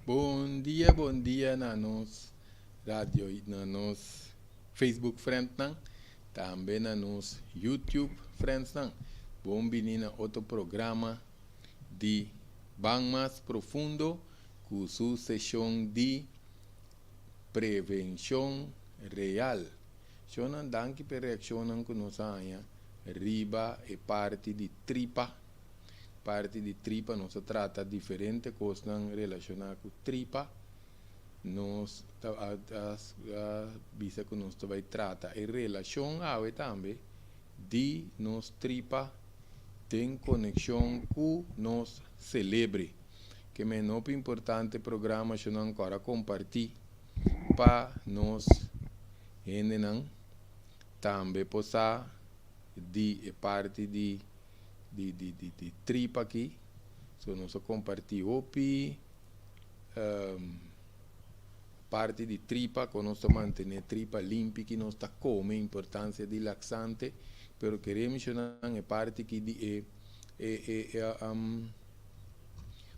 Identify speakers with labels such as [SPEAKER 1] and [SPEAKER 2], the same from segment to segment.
[SPEAKER 1] Bon dia, bon dia na nos radio, na nos Facebook friendsnan, tambe na nos YouTube friendsnan. Bon bini na otro programa di Ban Mas Profundo ku su seshon di Prevenshon Real. Shonnan, danki p'e reakshonnan ku nos a haña riba e parti di tripa. Parti di tripa nos a trata diferente kosnan relashoná ku tripa. Nos ta a bisa ku nos ta bai trata e relashon awe tambe di nos tripa den konekshon ku nos selebre. Ke men hopi importante programa shonnan ku a kompartí pa nos hendenan tambe por sa di e parti di di di di di tripa aki. So nos a kompartí hopi parti di tripa kon nos ta mantené tripa limpi ki nos ta kome, importansia di laksante, pero kere menshoná e parti aki di e e e e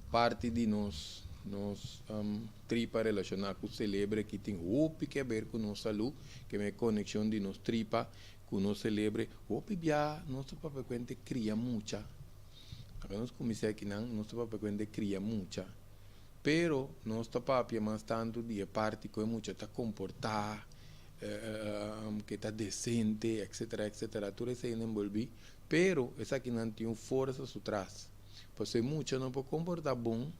[SPEAKER 1] parti di nos nos tripa relashoná ku selebre ki tin hopi ke ber ku nos salú, ke e konekshon di nos tripa ku nos selebre. Hopi bia nos ta papia kuente kria mucha. Aka nos kuminsá akinan nos ta papia kuente kria mucha, pero nos ta papia mas tantu di e parti ku e mucha ta komportá, ke ta desente, etcetera, etcetera. Tur esei na enbolbí, pero esakinan tin un forsa su tras. Pasobra e mucha no por komportá bon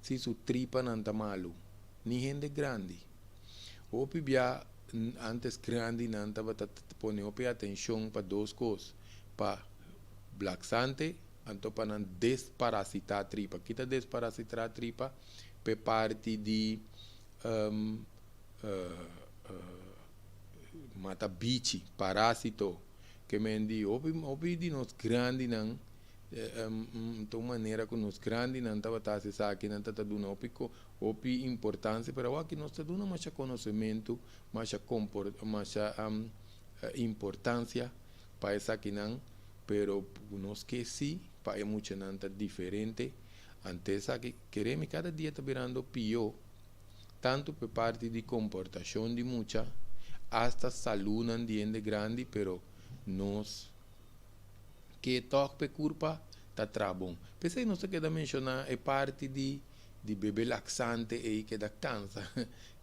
[SPEAKER 1] si su tripanan ta malu, ni hende grandi. Hopi bia antes grandinan tabata pone hopi atenshon pa dos kos, pa blaksante anto pa nan desparasitá tripa. Ki ta desparasitá tripa? P'e parti di mata bichi, parásito. Ke men di hopi hopi di nos grandinan ta un manera ku nos grandinan tabata hasi esaki, nan tabata duna hopi hopi importansia, pero awor nos ta duna masha konosementu, masha masha importansia pa esakinan, pero nos ke si pa e muchanan ta diferente. Ante esaki kere mi kada dia ta birando pió, tantu pa e parti di komportashon di mucha, asta salunan di hende grandi, pero nos ke tòg pa e kurpa ta traha bon. P'esei nos ta keda menshoná e parti di di bebe laksante ei keda kansa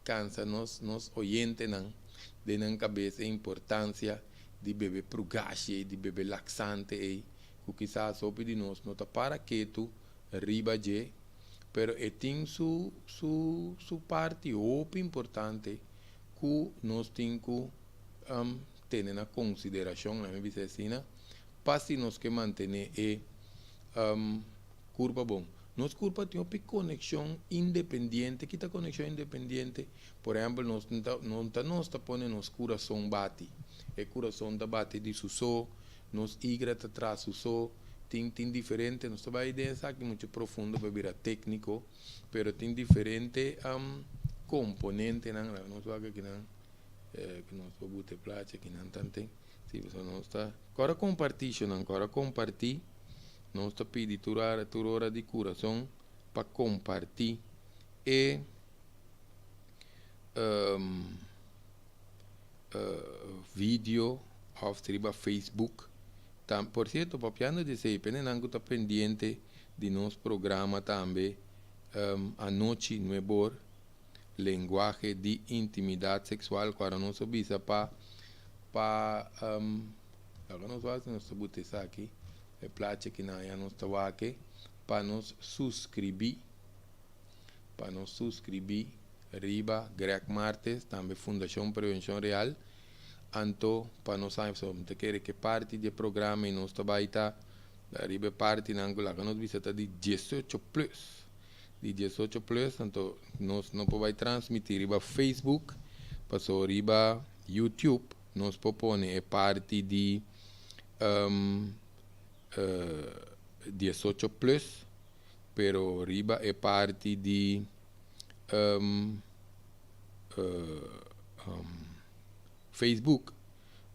[SPEAKER 1] kansa nos nos oyentenan den nan kabes e importansia di bebe prugashi ei, di bebe laksante ei, ku kisas hopi di nos no ta para ketu riba dje, pero e tin su su su parti hopi importante ku nos tin ku tene na konsiderashon, laga mi bisa asina, pa si nos ke mantené e kurpa bon. Nos kurpa tin hopi konekshon independiente. Kita konekshon independiente? Por ehèmpel, nos ta no ta nos ta pone nos kurason bati. E kurason ta bati di su so, nos igra ta traha su so. Tin tin diferente, nos ta bai den esaki muchu profundo pa bira tékniko, pero tin diferente komponentenan. Laga nos wak akinan ku nos por buta e plachi akinan tanten. Si, pasobra nos ta kòrda kompartí shownan, kòrda kompartí. Nos ta pidi tur ara tur ora di kurason pa kompartí e video òf riba Facebook. Tam por sierto papiando di esei penenan ku ta pendiente di nos programa tambe anochi nuebor lenguahe di intimidat seksual ku ora nos a bisa pa pa Laga nos wak si nos ta buta esaki, e plachi akinan ya nos ta wak e pa nos suscribi, pa nos suscribi riba Greg Martes, tambe Fundacion Prevencion Real, anto pa nos haña, pasobra mi ta kere ke parti di e programa i nos ta bai ta riba e partinan ku laga nos bisa ta di diesocho plus, di diesocho plus, anto nos no por bai transmiti riba Facebook, pasobra riba YouTube nos por pone e parti di diesocho plus, pero riba e parti di Facebook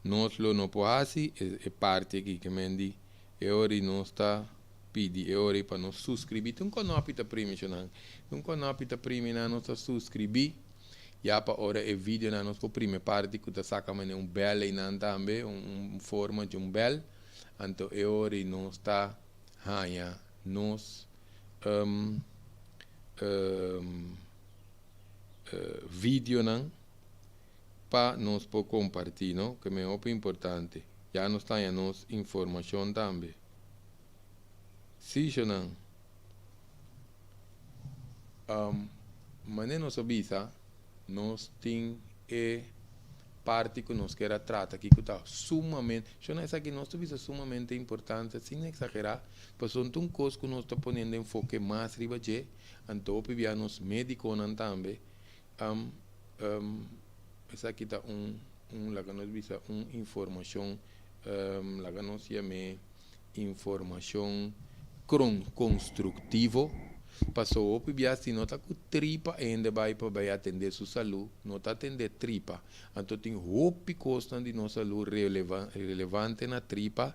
[SPEAKER 1] nos lo no por hasi e parti aki ke men di e ora di nos ta. pidi e ora pa nos suskribí. Tin un kònòpi ta primi, shonan. Un kònòpi ta primi na nos ta suskribí. Ya pa ora e video na nos por primi parti ku ta saka mane un bel einan tambe, un forma di un bel. Anto e ora nos ta haña nos videonan pa nos por kompartí, no? Ku ta hopi importante. Ya nos ta haña nos informashon tambe. Si, shonan. Manera nos a bisa, nos tin e parti ku nos ke trata aki ku ta sumamente, shonan, esaki nos ta bisa sumamente importante, sin eksagerá, pasobra un kos ku nos ta poniendo enfoke mas riba dje, anto hopi bia nos médikonan tambe, esaki ta un laga nos bisa un informashon, laga nos yam'é informashon konstruktivo, pasobra hopi bia si no ta ku tripa hende bai pa bai atendé su salú, no ta atendé tripa. Anto tin hopi kosnan di nos salú relevante na tripa,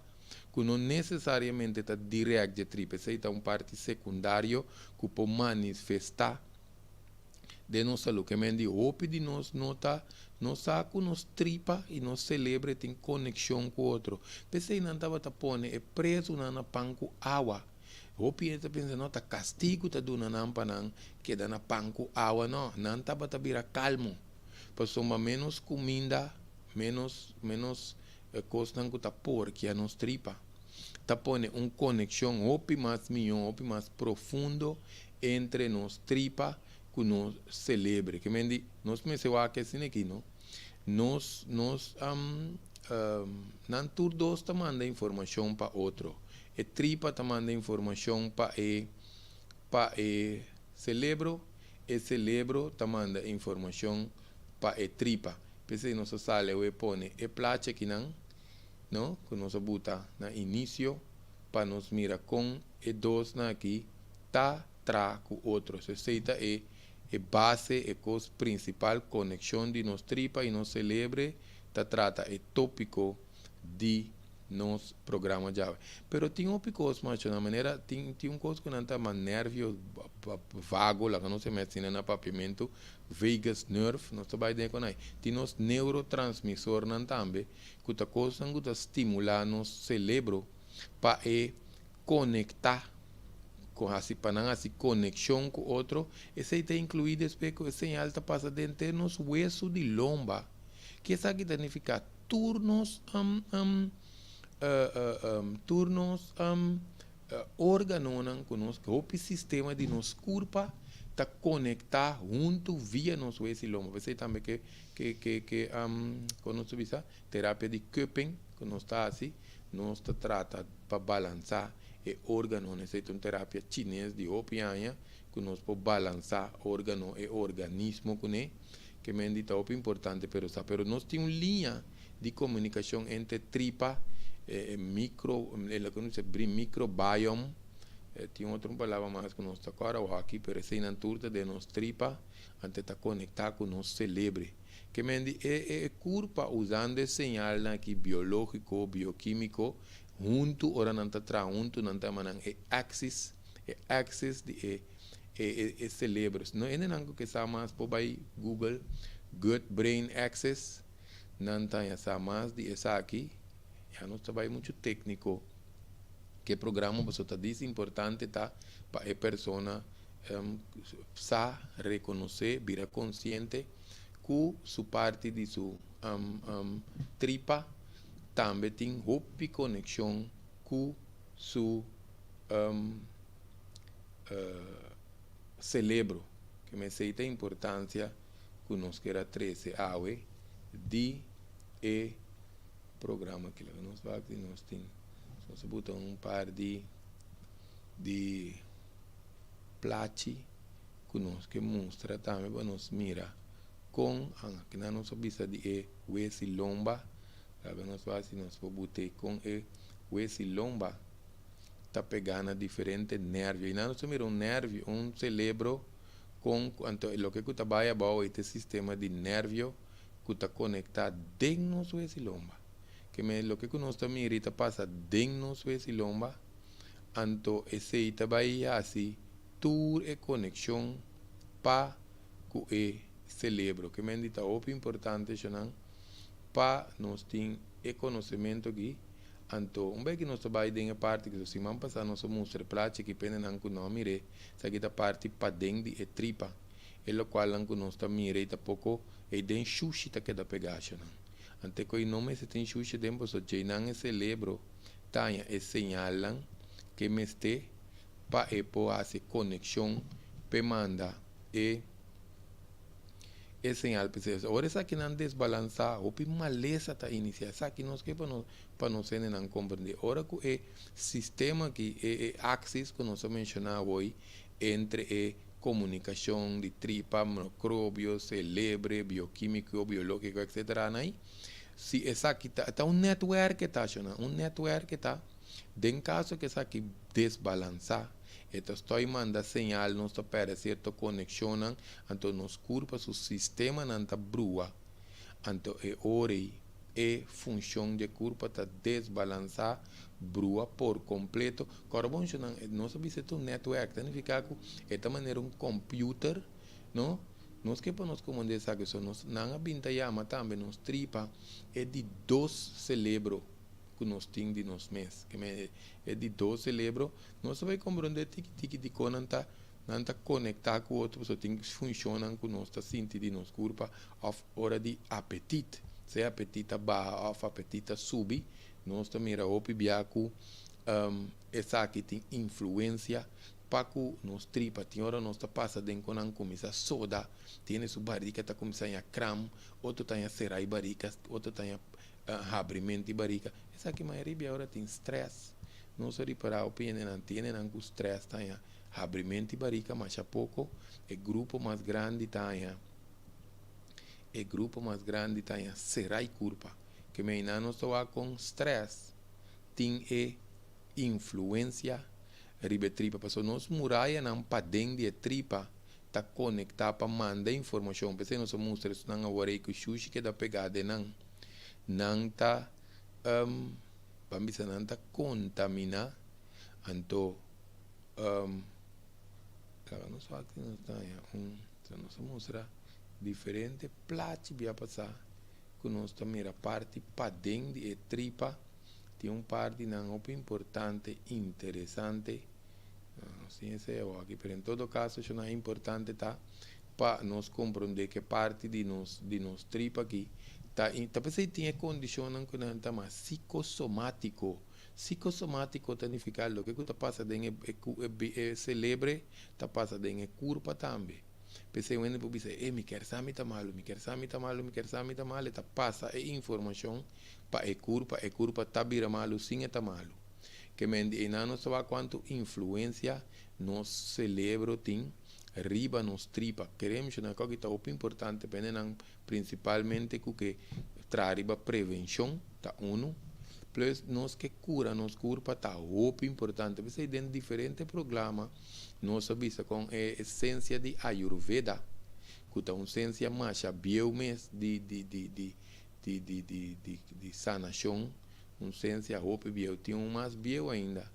[SPEAKER 1] ku no nesesariamente ta direkt di tripa. Esei ta un parti sekundario ku por manifestá den nos salú. Ke men di hopi di nos no ta no sa ku nos tripa i nos selebre tin konekshon ku otro. P'esei nan tabata pone e prezunan na pan ku awa. Hopi hende ta pensa, no, ta kastigu ta duna nan pa nan keda na pan ku awa. No, nan tabata bira kalmo. Pasobra menos kuminda, menos kosnan ku ta porkia nos tripa. Ta pone un konekshon hopi mas mihó, hopi mas profundo entre nos tripa ku nos selebre. Ke men di, nos mester wak asina aki, no? Nos nan tur dos ta manda informashon pa otro. E tripa ta manda informashon pa e selebro, e selebro ta manda informashon pa e tripa. P'esei nos a sali e pone e plachi akinan, no? Ku nos a buta na inisio pa nos mira kon e dosnan aki ta traha ku otro. Esei ta e base, e kos prinsipal, konekshon di nos tripa i nos selebre ta trata e tópiko di nos programa djawe. Pero tin otro kos, macho, na manera, tin un kos ku nan ta yama nervio vago, laga nos yama na papiamentu, vagus nerve, nos ta bai den kon ei. Tin nos neurotransmisornan tambe, ku ta kosnan ku ta stimulá nos selebro pa e konektá ku hasi pa nan hasi konekshon ku otro. Esei ta inkluí despues ku e señal ta pasa den nos wesu di lomba. Ku esaki ta nifiká tur nos órganonan ku nos hopi sistema di nos kurpa ta konektá huntu via nos wesu di lomba. P'esei tambe ku kon nos ta bisa, terapia di cupping ku nos ta hasi, nos ta trata pa balansá e órgano. Esei ta un terapia chines di hopi aña ku nos por balansá órgano e organismo kuné, ke men di ta hopi importante, pero sa, pero nos tin un liña di komunikashon entre tripa, micro, loke nos bisa microbiome, tin otro palabra mas ku nos ta kòrda aki, pero eseinan tur ta den nos tripa, anto ta konektá ku nos selebre. Ke men di e kurpa usando e señalnan aki biológiko, biokímiko, huntu ora nan ta traha huntu, nan ta yama nan e axis di e selebro. No hendenan ku ke sa mas por bai Google gut brain axis, nan ta sa mas di esaki. Ya nos ta bai muchu tékniko ku programa, pasobra ta dis importante ta pa e persona sa rekonosé, bira konsiente ku su parti di su tripa tambe tin hopi konekshon ku su selebro. Ke men esei ta importansia ku nos ke trese awe di e programa aki. Laga nos wak si nos tin, nos a buta un par di plachi ku nos ke mustra tambe pa nos mira kon akinan nos a bisa di e wes'i lomba. Laga nos wak si nos por buta kon e wes'i lomba ta pegá na diferente nervio. I nos ta mira un nervio, un selebro kon anto loke ku ta bai abou ei ta e sistema di nervio ku ta konektá den nos wes'i lomba. Ke men loke ku nos ta mira ta pasa den nos wes'i lomba. Anto esei ta bai hasi tur e konekshon pa ku e selebro. Ke men di ta hopi importante, shonnan, pa nos tin e konosementu aki. Anto un bes ku nos ta bai den e parti ku siman pasá nos a mustra e plachi aki pa hendenan ku no a mir'é, esaki ta parti paden di e tripa, e lokualnan ku nos ta mira i ta poko ei den shushi ta keda pegá, shonnan. Anto ku ei no mester tin shushi aden pasobra djeinan e selebro ta haña e señalnan ku e mester pa e por hasi konekshon p'e manda e señal p'esei. Ora esakinan desbalansá, hopi malesa ta inisiá. Esaki nos ke pa nos hendenan komprendé. Ora ku e sistema aki, e axis ku nos a menshoná awor, entre e komunikashon di tripa, mikrobio, selebro, biokímiko, biológiko, etc. Nei, si esaki ta un netwerk ta, un netwerk ta, den kaso ku esaki desbalansá, e ta stòp manda señal, nos ta pèrdè sierto konekshon, anto nos kurpa su sistemanan ta brua, anto e ora e funshon di kurpa ta desbalansá, brua por kompleto. Awor bon, nos sa un netwerk, ta nifiká ku e ta manera un computer, no? Nos ke pa nos komprondé esaki, so nos nan a bin ta yama tambe nos tripa e di dos selebro ku nos tin di nos mes. Ke men e di dos selebro, nos ta bai komprondé tiki tiki di kon nan ta konektá ku otro, so tin funshonnan ku nos ta sinti di nos kurpa òf ora di apetit. Si apetit ta baha òf apetit ta subi, nos ta mira hopi bia ku esaki tin influensia pa ku nos tripa. Tin ora nos ta pasa den ku nan kuminsá soda, tin su barika ta kuminsá kram, otro ta sera barika, otro ta habrimentu di barika. Esaki mayoria ora tin stress. Nos a ripará hopi nan tin nan ku stress ta habrimentu di barika mas poko, e grupo mas grandi ta sera kurpa. Ke men nos ta ku stress tin e influensia riba tripa. Pasobra nos murayanan paden di tripa ta konektá pa manda informashon. P'esei nos a mustra nan awor ku shushi keda pegá nan. Nan ta ban bisa nan ta kontaminá, anto klaro, nos aki nos ta nos a mustra diferente plachi bia pasá ku nos ta mira parti paden di e tripa. Tin un partinan hopi importante, interesante. Si, esei aki, pero en todo kaso esei importante ta pa nos komprondé ku parti di nos tripa aki ta p'esei tin kondishon ku nan ta mas psikosomátiko. Psikosomátiko ta nifiká loke ta pasa den e selebro ta pasa den e kurpa tambe. P'esei hende por bisa, "Mi ke sa mi ta malu, mi ke sa mi ta malu, mi ke sa mi ta malu", ta pasa e informashon pa e kurpa ta bira malu sin e ta malu. Ke men di nos ta kuantu influensia nos selebro tin riba nos tripa. Kere menshoná ku ta hopi importante pa nan, prinsipalmente ku ke traha riba prevenshon ta uno. Plus nos ke kura nos kurpa ta hopi importante. P'esei den diferente programa nos a bisa ku e esensia di Ayurveda, ku ta un siensia masha bieu mes di sanashon, un siensia hopi bieu. Tin un mas bieu ainda.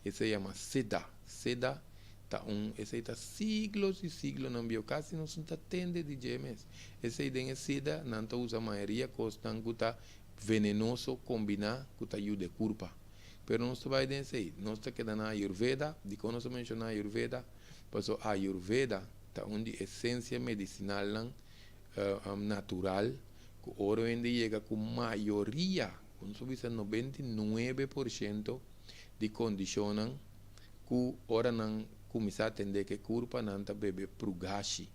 [SPEAKER 1] Esei yama Siddha. Siddha ta un esei ta siglo i siglonan bieu. Kasi nos no ta tende di dje mes. Esei den e Siddha nan ta usa mayoria kosnan ku ta venenoso kombiná ku ta yuda kurpa. Pero nos ta bai den esei. Nos ta keda na Ayurveda. Dikon nos a menshoná Ayurveda? Pasobra Ayurveda ta un di esensia medisinalnan natural ku ora hende yega ku mayoria, nos bisa 99% di kondishonnan ku ora nan kuminsá atendé ku kurpa, nan ta bebe prugashi.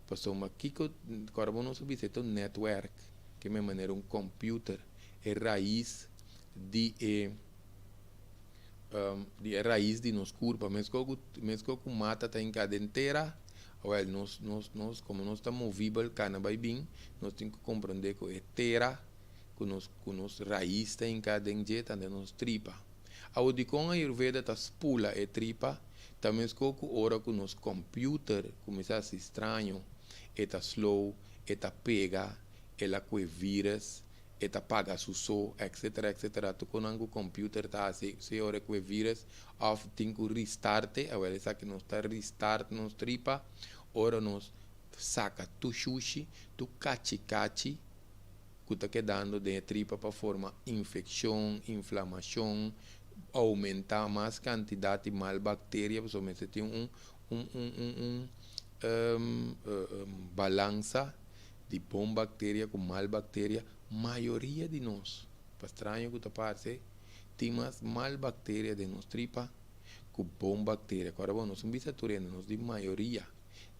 [SPEAKER 1] Pasobra kiko, awor nos bisa ta un netwerk, ke ta manera un computer, e rais di e rais di nos kurpa, meskos ku mata ta hinká den tera, well, nos komo nos ta movibel, kana bai bin, nos tin ku komprondé ku e tera ku nos rais ta hinká den dje, ta den nos tripa. Awor, dikon Ayurveda ta spula e tripa? Ta meskos ku ora ku nos computer kuminsá hasi straño, e ta slow, e ta pega, el a kue virus. E ta paga su so, etc etc. Tur konan ku computer ta hasi si ora ku e virus of tin ku restart e, awel esaki nos ta restart nos tripa ora nos saka tur shushi, tur kachi kachi ku ta kedando den e tripa pa forma infekshon, inflamashon, oumenta mas kantidat di mal bakteria pasobra mester tin un un un un un balansa di bon bakteria ku mal bakteria. Mayoria di nos, pa straño ku ta parse, tin mas mal bakteria den nos tripa ku bon bakteria. Ku ora bo nos un bisa tur hende, nos di mayoria.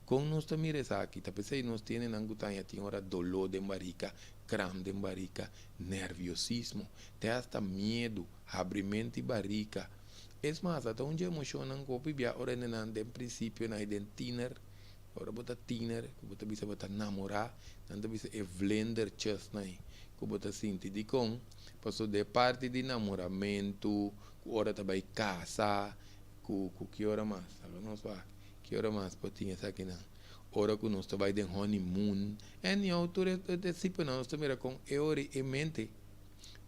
[SPEAKER 1] Kon nos ta mira esaki? Ta p'esei nos tiene nan ku ta haña tin ora doló den barika, kram den barika, nerviosismo, te asta miedu, habrimenti barika. Es mas, ata un dje emoshonnan ku hopi bia ora hendenan den prinsipio nan den tiner, Ora bo ta tiner, ku bo ta bisa bo ta namorá, nan ta bisa e vlindertjesnan ei ku bo ta sinti. Dikon? Pasobra den e parti di namoramentu, ku ora ta bai kasa, ku ku ki ora mas? Laga nos wak. Ki ora mas por tin esakinan? Ora ku nos ta bai den honeymoon. Anyhow, tur e e siponan nos ta mira kon e ora e mente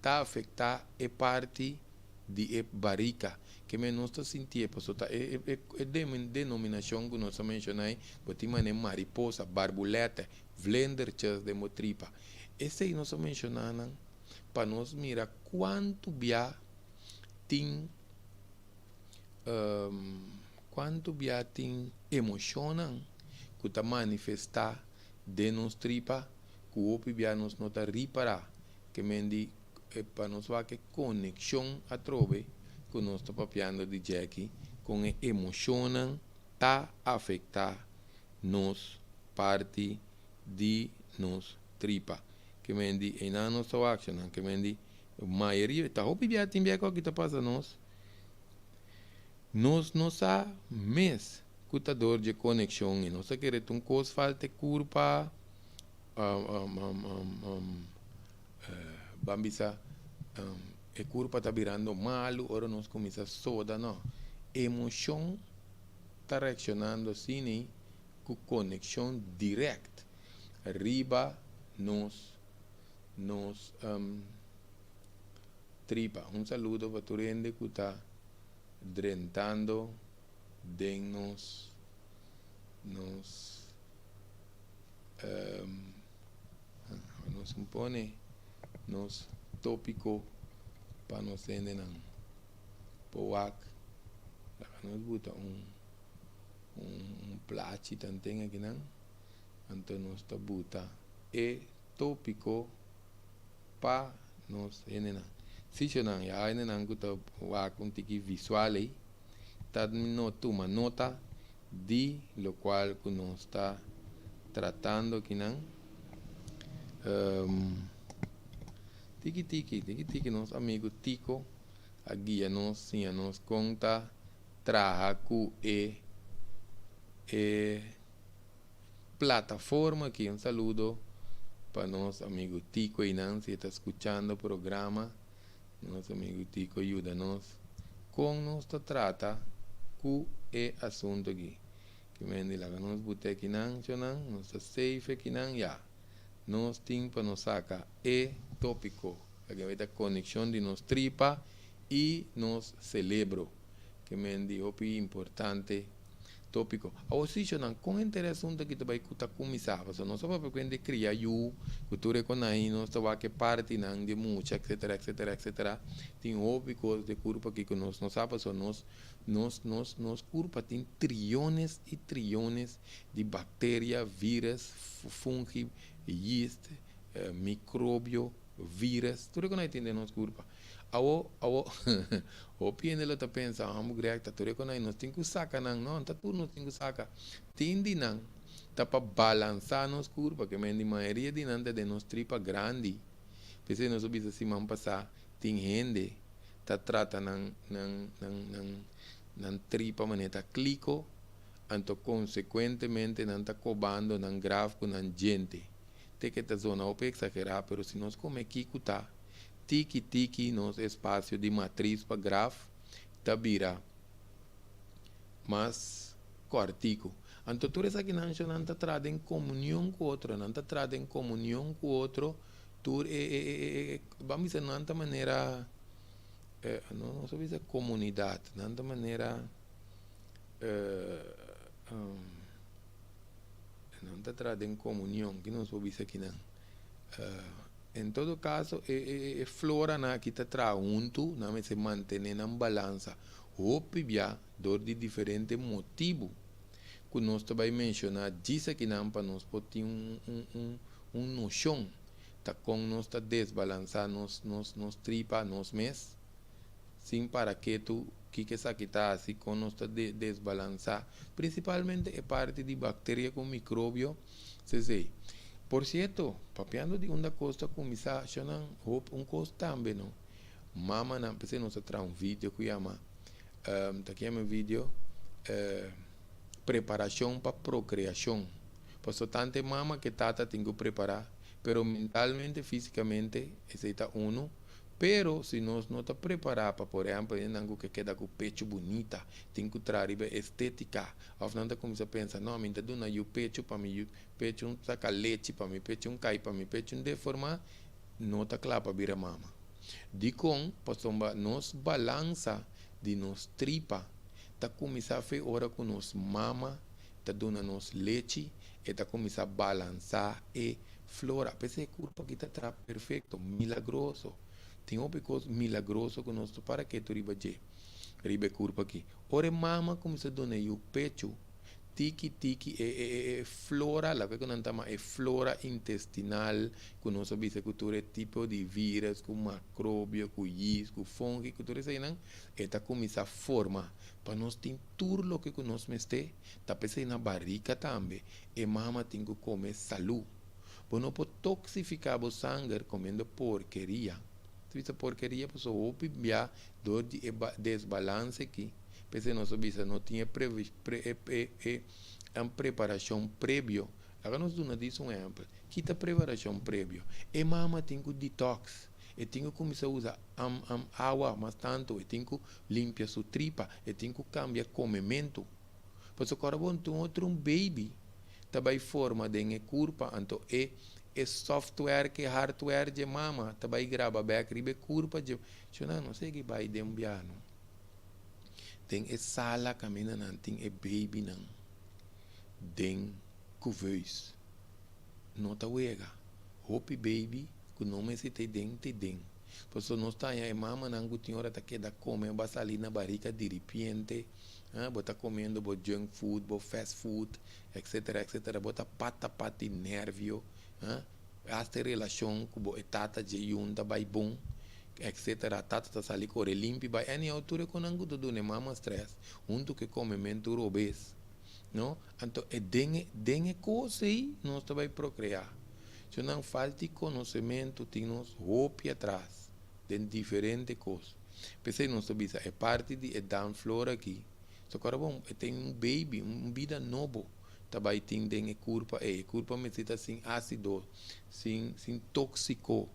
[SPEAKER 1] ta afektá e parti di e barika ke men nos ta sintié paso ta e e e denominashon ku nos a menshoná ei bo tin manera mariposa, barbulètè, vlindertjes den bo tripa. Esei nos a menshoná nan pa nos mira kuantu bia tin kuantu bia tin emoshonnan ku ta manifestá den nos tripa ku hopi bia nos no ta ripará ke men di pa nos wak e konekshon atrobe ku nos ta papiando di djeki kon e emoshonnan ta afektá nos parti di nos tripa. Ke men di einan nos ta wak nan ke men di mayoria ta hopi bia tin bia ku aki ta pasa nos nos no sa mes ku ta dor dje konekshon i nos ta kere ta un kos falta e kurpa Ban bisa e kurpa ta birando malu ora nos kuminsá soda no. Emoshon ta reakshonando asina ku konekshon dirèkt riba nos nos tripa. Un saludo pa tur hende ku ta drentando den nos nos. Nos un pone nos tópiko pa nos hendenan por wak. Laga nos buta un un plachi tanten akinan. Anto nos ta buta e tópiko pa nos hendenan. Sichonan, ya hendenan ku ta wak un tiki visual ei ta no tuma nota di lokual ku nos ta tratando akinan. Tiki tiki, tiki tiki nos amigu Tico a guia nos, siña nos kon ta traha ku e e plataforma aki. Un saludo pa nos amigu Tico einan si e ta skuchando programa. Nos amigu Tico yuda nos kon nos ta trata ku e asuntu aki. Ki men di laga nos bute akinan, chonan, nos ta safe akinan, ya. Nos tin pa nos saka e topiko, loke ta konekshon di nos tripa i nos selebro. Ki men di hopi importante Tópiko. Awor si shonnan, kon henter e asuntu aki ta bai ku ta kuminsá? Pasobra nos ta papia ku hende kria yu, ku tur e konai, nos ta wak e partinan di mucha, etsetera, etsetera, etsetera. Tin hopi kos di e kurpa aki ku nos no sa, pasobra nos, nos, nos, nos kurpa tin triones i triones di bakteria, vírus, fungi, yist, mikrobio, vírus, tur e konai tin den nos kurpa. Awo, awo, hopi hende lo ta pensa, Homber Greg, ta tur e konai nos tin ku saka nan. No, no ta tur nos tin ku saka. Tin di nan ta pa balansá nos kurpa, ke men di mayoria di nan ta den nos tripa grandi. P'esei nos a bisa siman pasá, tin hende ta trata nan, nan, nan, nan, nan tripa manera ta kliko, anto konsekuentemente nan ta kobando nan graf ku nan djente. Te ke ta zona hopi eksagerá, pero si nos kome kiku ta Tiki tiki nos espasio di matris pa graf ta bira mas kòrtiku. Anto tur esakinan sho nan ta traha den komunion ku otro, nan ta traha den komunion ku otro. Tur e e e e ban bisa nan ta manera no no sa bisa comunidad nan ta manera nan ta traha den comunion ki nos por bisa kinan en todo caso e e e floranan aki ta traha hunto nan mester mantene nan balansa hopi bia dor di diferente motibu ku nos ta bai menshoná djis akinan pa nos por tin un un un un noshon ta kon nos ta desbalansá nos nos nos tripa nos mes sin para ketu kiko esaki ta hasi kon nos ta desbalansá prinsipalmente e parti di bakteria ku mikrobio sesei. Por sierto papiando di unda kos ta kuminsá shonnan hopi un kos tambe no mamanan p'esei nos a traha un video ku yama ta ke yama e video preparashon pa prokreashon. Pasobra tantu e mama ku e tata tin ku prepará, pero mentalmente, físikamente esei ta unu. Pero si nos no ta prepará pa, por ehèmpel, hendenan ku ke keda ku pechu bunita, tin ku traha riba e estétika, òf nan ta kuminsá pensa, no, mi ta duna yu pechu pa mi yu pechu un saka lechi, pa mi pechu un kai, pa mi pechu un deformá, no ta kla pa bira mama. Dikon? Pasobra nos balansa di nos tripa ta kuminsá fe ora ku nos mama ta duna nos lechi, e ta kuminsá balansá e flora. P'esei e kurpa aki ta traha perfekto, milagroso. Tin hopi kos milagroso ku nos ta para ketu riba dje, riba e kurpa aki. Ora e mama kuminsá duna e yu pechu, tiki tiki e e e flora, loke ku nan ta yama e flora intestinal, ku nos a bisa ku tur e tipo di virus, ku makrobio, ku yis, ku fungi, ku tur eseinan, e ta kuminsá forma pa nos tin tur loke ku nos mester, ta p'esei na barika tambe e mama tin ku kome salú. Bo no por toksifiká bo sanger komiendo porkeria. Ta bisa porkeria pasobra hopi bia dor di e desbalanse aki, p'esei nos a bisa no tin e e preparashon prebio. Laga nos duna dis un ehèmpel. Ki ta preparashon prebio? E mama tin ku detox. E tin ku kuminsá usa awa mas tantu, e tin ku limpia su tripa, e tin ku kambia komementu. Pasobra ora bo un otro un baby ta bai forma den e kurpa, anto e e software ku e hardware dje mama ta bai graba bèk riba e kurpa dje shona no sigui bai den biaha Den e sala kaminda nan tin e babynan den kuveus. No ta wega. Hopi baby ku no mester ta den ta den. Pasobra nos ta haña e mamanan ku tin ora ta keda kome ba sali na barika diripiente, bo ta komiendo bo junk food, bo fast food, etcetera, etcetera. Bo ta pata pati nervio, hasta e relashon ku bo e tata dje yun ta bai bon, etcetera. Tata ta sali kore limpi bai. Anyhow, tur e konan ku ta duna e mama stress huntu ku e komementu robes. No? Anto e den e den e kos ei nos ta bai prokreá. So nan falta di konosementu tin nos hopi atras den diferente kos. P'esei nos ta bisa e parti di e danflor aki, so kòrda bon e tin un baby, un bida nobo ta bai tin den e kurpa ei. E kurpa mester ta sin ásido, sin sin tóksiko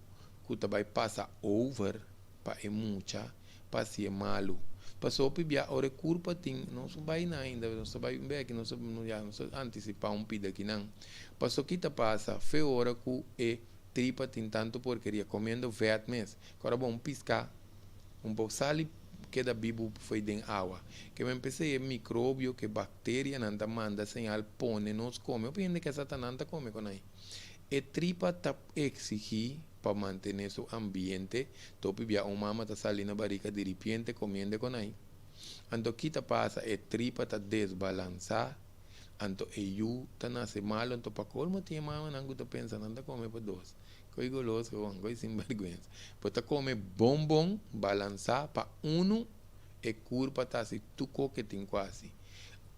[SPEAKER 1] ku ta bai pasa over pa e mucha pa hasié malu. Pasobra hopi bia ora e kurpa tin, nos no bai na ainda, nos ta bai un bek, nos ya nos ta antisipá un pida akinan. Pasobra ki ta pasa? Fe ora ku e tripa tin tantu porkeria, komiendo vèt mes, ku ora bo un piská, un por sali keda bibu fo'i den awa. Ke men p'esei e mikrobio, ke bakterianan ta manda señal pone nos kome. Hopi hende ke sa ta nan ta kome kon ai. E tripa ta eksigí pa mantené su ambiente, topi bia un mama ta sali na barika diripiente komiende konai. Anto ki ta pasa? E tripa ta desbalansá, anto e yu ta nase malu, anto pa kolmo tin e mamanan ku ta pensa nan ta kome pa dos. Koi golos gewoon, koi sinbèrgwensa. Bo ta kome bon bon, balansá pa unu, e kurpa ta hasi tur kos ke tin ku hasi.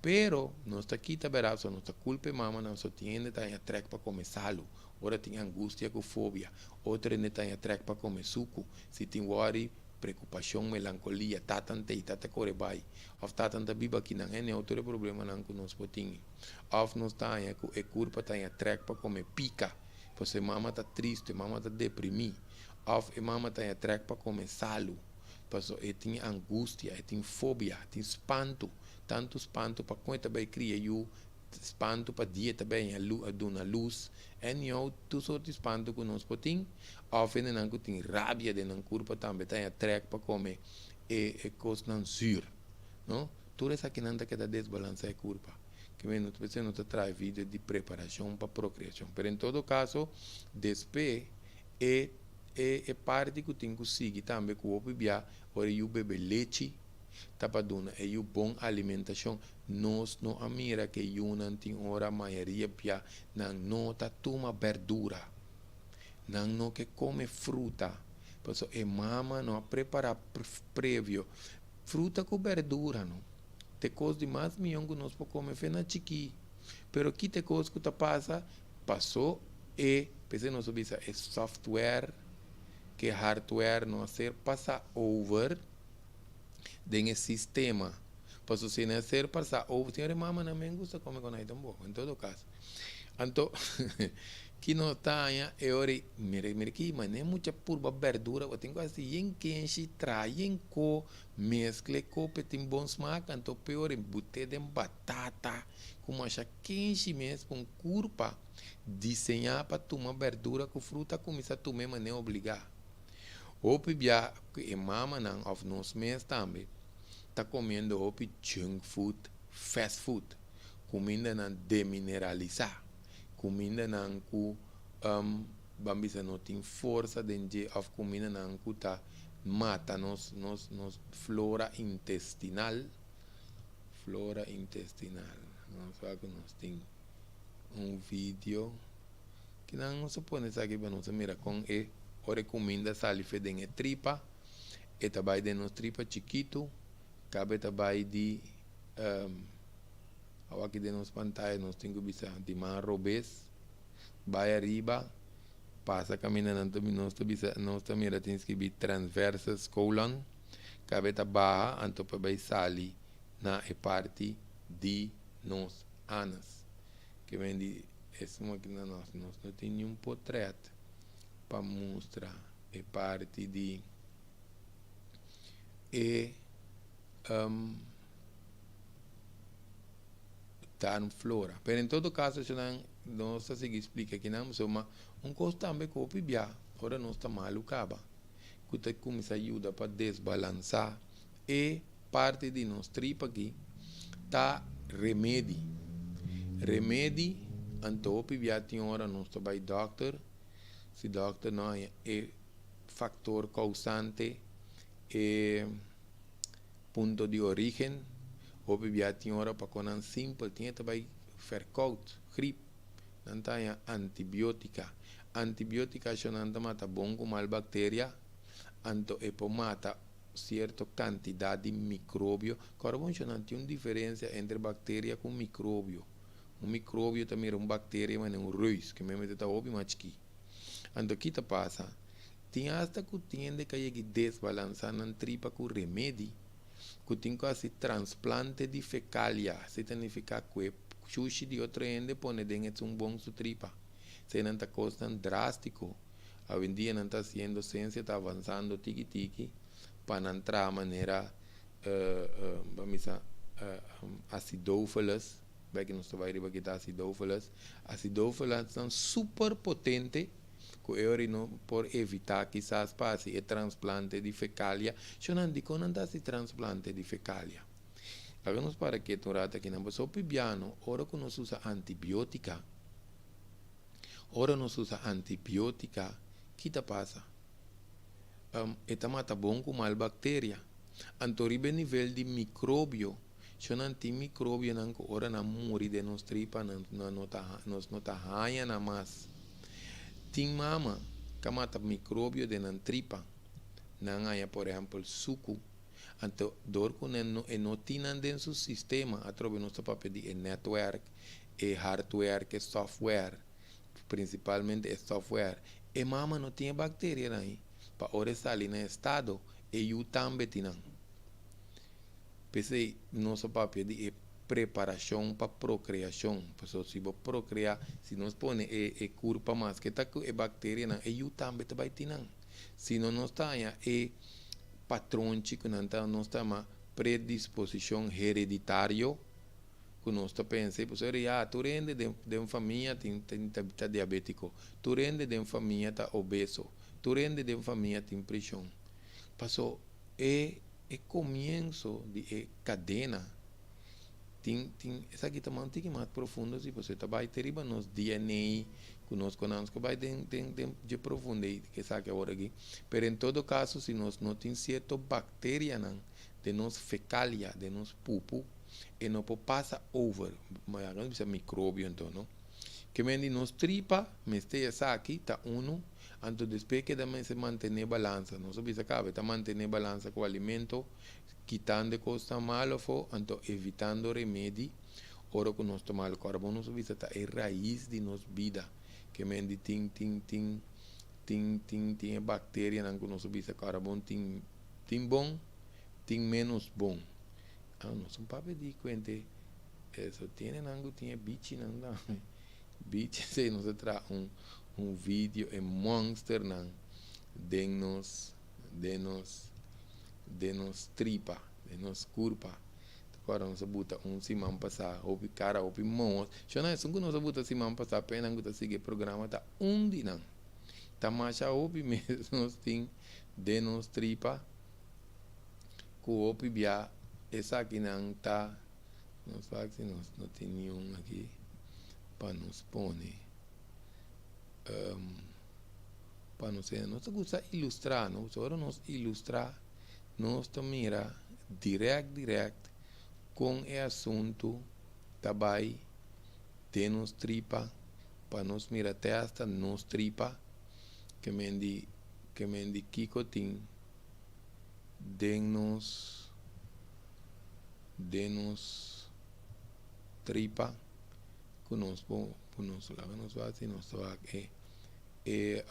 [SPEAKER 1] Pero nos ta kita bèrdat, so nos ta kulpa e mamanan, so tin hende ta haña trèk pa kome salu. Ora tin angustia ku fobia, otro hende ta haña trèk pa kome suku. Si tin wòri, preokupashon, melankolia, tatan t'ei, tata kore bai, òf tatan ta biba akinan, anyhow tur e problemanan ku nos por tin. Òf nos ta haña ku e kurpa ta haña trèk pa kome pika, pasobra e mama ta tristu, e mama ta deprimí. Òf e mama ta haña trèk pa kome salu, pasobra e tin angustia, e tin fobia, tin spantu, tantu spantu pa kon e ta bai kria yu. Spantu pa dieta bay a duna lus. Anyhow, tur sorto di spantu ku nos por tin. Òf hendenan ku tin rabia den nan kurpa tambe ta haña trèk pa kome e kosnan zür, no? Tur esakinan ta keda desbalansá e kurpa. Ke men no ta pensá no ta traha video di preparashon pa prokreashon. Pero en todo kaso, despe e e parti ku tin ku sigui tambe ku hopi bia ora e yu bebe lechi ta pa duna e yu bon alimentashon. Nos no a mira ke yunan tin ora mayoria bia nan no ta tuma berdura. Nan no ke kome fruta. Pasobra e mama no a prepara previo. Fruta ku berdura no ta e kos di mas mion ku nos por kome fe na chikí. Pero ki ta e kos ku ta pasa? Paso e, p'esei nos a bisa e software ke hardware no a ser pasa over den e sistema. Paso si no a ser pasa over, señor e mamanan men gusta kome konai tampoco, en todo caso. Anto ki nos ta haña e ora ei, mira mira ki manera mucha purba berdura bo tin ku hasi yen kenshi, traha yen ko, meskla e ko pa e tin bon smak, anto peor e but'é den batata ku masha kenshi mes pa un kurpa diseñá pa tuma berdura ku fruta kuminsá tuma e manera obligá. Hopi bia ku e mamanan òf nos mes tambe ta komiendo hopi junk food, fast food. Kumindanan demineralisá, kumindanan ku ban bisa no tin forsa den dje òf kumindanan ku ta mata nos nos nos flora intestinal, flora intestinal. Nos wak ku nos tin un video kinan nos a pone esaki pa nos a mira kon e ora e kuminda sali fe den e tripa e ta bai den nos tripa chikitu kabe ta bai di. Awaki den nos pantaya nos tin ku bisa di man robes bai ariba pasa kaminda nan ta nos ta bisa nos ta mira tin skibi transversus colon kabe ta baha anto pa bai sali na e parti di nos anus ke men di esun aki na nos nos no tin niun potret pa mustra e parti di e darmflora. Pero en todo caso esnan nos ta sigui splica kinan pasobra un cos tambe cu hopi bia ora nos ta malu caba cu ta cuminsa yuda pa desbalansa e parti di nos tripa aki ta remedi. Remedi anto hopi bia tin ora nos ta bay dokter si dokter no haña e factor causante e punto di origen, hopi bia tin ora pa konan simpel tin e ta bai verkoud, grip, nan ta haña antibiotica. Antibiotica sho nan ta mata bon ku mal bacteria, anto e por mata cierto cantidad di microbio. Kòrda bon sho nan tin un diferencia entre bacteria ku microbio. Un microbio ta mira un bacteria manera un reus, ke meme ta hopi mas chikí. Anto ki ta pasa? Tin asta ku tin hende ka yegi desbalansá nan tripa ku remedi, ku tin ku hasi transplante di fekalia, esei ta nifiká ku e shushi di otro hende pone den esun bon su tripa. Eseinan ta kosnan drástiko. Awendia nan ta hasiendo, siensia ta avansando tiki tiki pa nan traha manera, ban bisa, acidophilus, bai ku nos ta bai riba kita acidophilus, acidophilus nan super potente. Ku e ora no por evitá kisas pa hasi e transplante di fekalia. Shonnan, dikon nan ta hasi transplante di fekalia? Laga nos para ketu un rato akinan. Pasobra pibiano, ora ku nos usa antibiótika, ora nos usa antibiótika, ki ta pasa? E ta mata bon ku mal bakteria. Anto riba e nivel di mikrobio, shonnan tin mikrobionan ku ora nan muri den nos tripa nan no ta nos no ta haña nan mas. Tin mama ka mata mikrobio den nan tripa, nan haña por ehèmpel suku, anto dor ku nan no e no tin nan den su sistema, atrobe nos ta papia di e nètwèrk, e hardware ku e software, prinsipalmente e software, e mama no tin e bakterianan ei, pa ora e sali na estado e yu tambe tin nan. P'esei nos a papia di e preparashon pa prokreashon. Pasobra si bo prokreá, si nos pone e e kurpa maske ta ku e bakterianan, e yu tambe ta bai tin nan. Si no nos ta haña e patronchi ku nan ta nos ta yama predisposishon hereditario. Ku nos ta pensa, pasobra ya tur hende den famia tin ta diabétiko, tur hende den famia ta obeso, tur hende den famia tin preshon. Paso e komienso di e kadena tin esaki ta mas tiki mas profundo si, pasobra ta bai te riba nos DNA ku nos konos ku bai den dje profundo ei ku esaki awor aki. Pero en todo kaso, si nos no tin sierto bakterianan den nos fekalia, den nos pupu, e no por pasa over, ma nos bisa mikrobio anto, no? Ke men di nos tripa mester esaki ta unu, anto despues keda mester mantené balansa. Nos a bisa kaba, e ta mantené balansa ku alimento, kitando e kosnan malo afó, anto evitando remedi ora ku nos ta malo. Kòrda bon, nos a bisa ta e rais di nos bida. Ke men di tin e bakterianan ku nos a bisa, kòrda bon, tin bon, tin ménos bon. Ah, nos un papia di kuente eso tiene nan ku tin e bichinan tambe. Bichi esei nos a traha un video, e monsternan den nos tripa, den nos kurpa. Awor nos a buta un siman pasá, hopi kara, hopi mos. Shona, esun ku nos a buta siman pasá, p'e nan ku ta sigui e programa, ta un di nan. Ta masha hopi mes nos tin den nos tripa ku hopi bia esakinan ta. Nos wak si nos no tin niun aki pa nos pone. Pa nos nos ta gusta ilustrá, no? Ora nos ilustrá, nos ta mira dirèkt dirèkt kon e asuntu ta bai den nos tripa, pa nos mira te hasta nos tripa, ke men di kiko tin den nos tripa ku nos por ku nos laga nos wak si nos ta wak e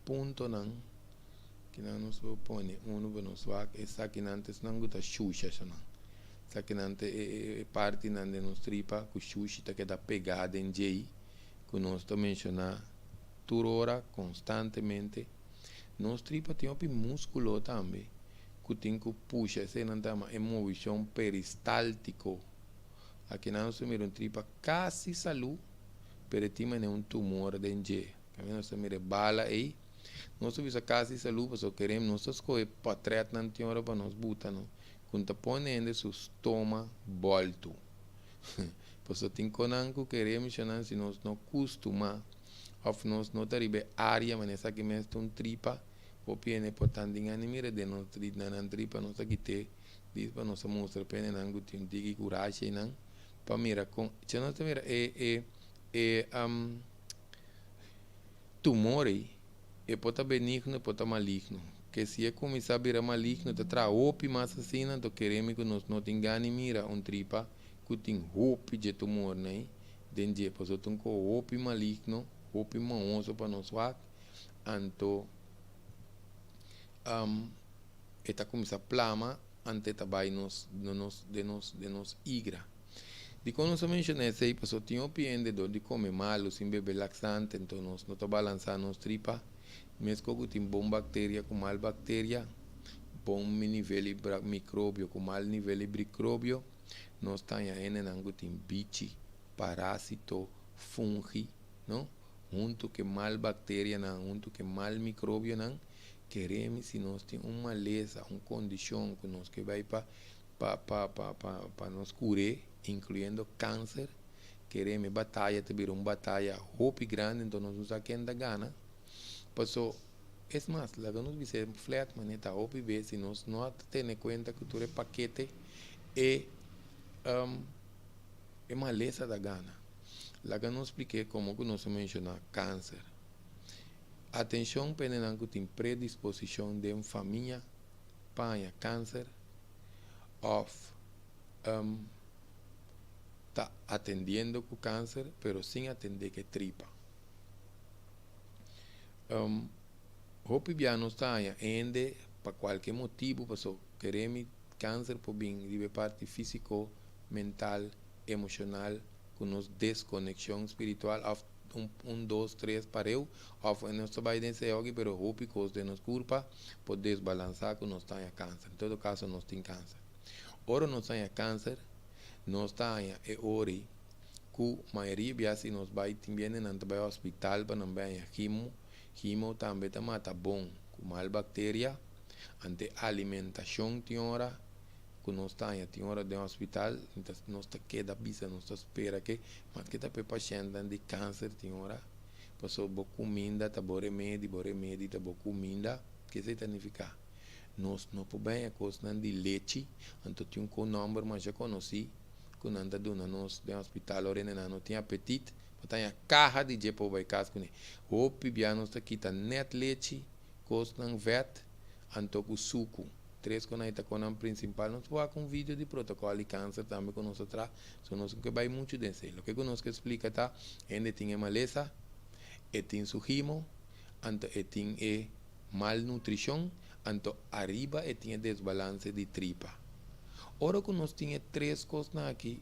[SPEAKER 1] puntonan kinan nos por pone unu pa nos wak esakinan ta esnan ku ta shusha esnan. Esakinan ta e partinan den nos tripa ku shushi ta keda pegá den djei ku nos ta menshoná tur ora konstantemente. Nos tripa tin hopi múskulo tambe ku tin ku pusha, eseinan ta yama e movishon peristáltiko. Akinan nos ta mira un tripa kasi salú, pero e tin manera un tumor den dje. Kaminda nos ta mira e bala ei, nos ta bisa kasi salú pasobra kerem nos ta skohe pòtrètnan tin ora pa nos buta, no, ku ta pone hende su stoma bòltu. Pasobra tin konan ku kere mishonan si nos no kustumá òf nos no ta riba e área manera esaki mes ta un tripa hopi hende por tan tin gana di mira den nos na nan tripa. Nos ta kit'é dis pa nos a mustra pa hendenan ku tin un tiki kurashi einan pa mira kon si nos ta mira e tumor ei, e por ta benigno, e por ta maligno. Ke si e kuminsá bira maligno, ta traha hopi mas asina. Anto keremi ku nos no tin gana di mira un tripa ku tin hopi dje tumornan ei den dje, pasobra ta un ko hopi maligno, hopi mahoso pa nos wak. Anto e ta kuminsá plama, anto e ta bai nos nos den nos den nos igra. Dikon nos a menshoná esei? Pasobra tin hopi hende dor di kome malu, sin bebe laksante, anto nos no ta balansá nos tripa. Meskos ku tin bon bakteria ku mal bakteria, bon nivel di mikrobio ku mal nivel di mikrobio, nos ta haña hendenan ku tin bichi, parásito, fungi, no, huntu ku e mal bakterianan, huntu ku e mal mikrobionan. Keremi, si nos tin un malesa, un kondishon ku nos ke bai pa nos kur'é, inkluyendo kanser, keremi, bataya ta bira un bataya hopi grandi, anto nos no sa ken ta gana. Paso, es mas, laga nos bisa flat manera ta hopi bes, si nos no a tene kuenta ku tur e pakete, e malesa ta gana. Laga nos splik'é komo ku nos a menshoná kanser. Atenshon pa hendenan ku tin predisposishon den famia pa haña kanser òf ta atendiendo ku kanser pero sin atendé ku e tripa. Hopi bia nos ta haña hende pa kualke motibu, pasobra keremi kanser por bin riba e parti físiko, mental, emoshonal, ku nos deskonekshon spiritual òf un, dos, tres pareu, òf nos ta bai den esei oki, pero hopi kos den nos kurpa por desbalansá ku nos ta haña kanser. En todo kaso, nos tin kanser. Ora nos haña kanser, nos ta haña e ori ku mayoria bia si nos bai tin biende nan ta bai hospital pa nan bai haña chemo. Chemo tambe ta mata bon ku mal bakteria. Ante alimentashon tin ora ku nos ta haña tin ora den hospital nos ta keda bisa nos ta spera ke maske ta pa e pashèntnan di kanser tin ora pasobra bo kuminda ta bo remedi, bo remedi ta bo kuminda. Ke esei ta nifiká? Nos no por baña kosnan di lechi, anto tin un kon nòmber masha konosí ku nan ta duna nos den hospital ora nan no tin apetit, bo ta haña kaha di dje pa bo bai kas kuné. Hopi bia nos ta kita nèt lechi, kosnan vèt, anto ku suku. Tres ku nan ta konan prinsipal. Nos por wak un video di protokòl di kanser tambe ku nos a traha, so nos no ke bai muchu den esei. Loke ku nos ke splika ta, hende tin e malesa, e tin su gimo, anto e tin e malnutrishon, anto ariba e tin e desbalanse di tripa. Ora ku nos tin e tres kosnan aki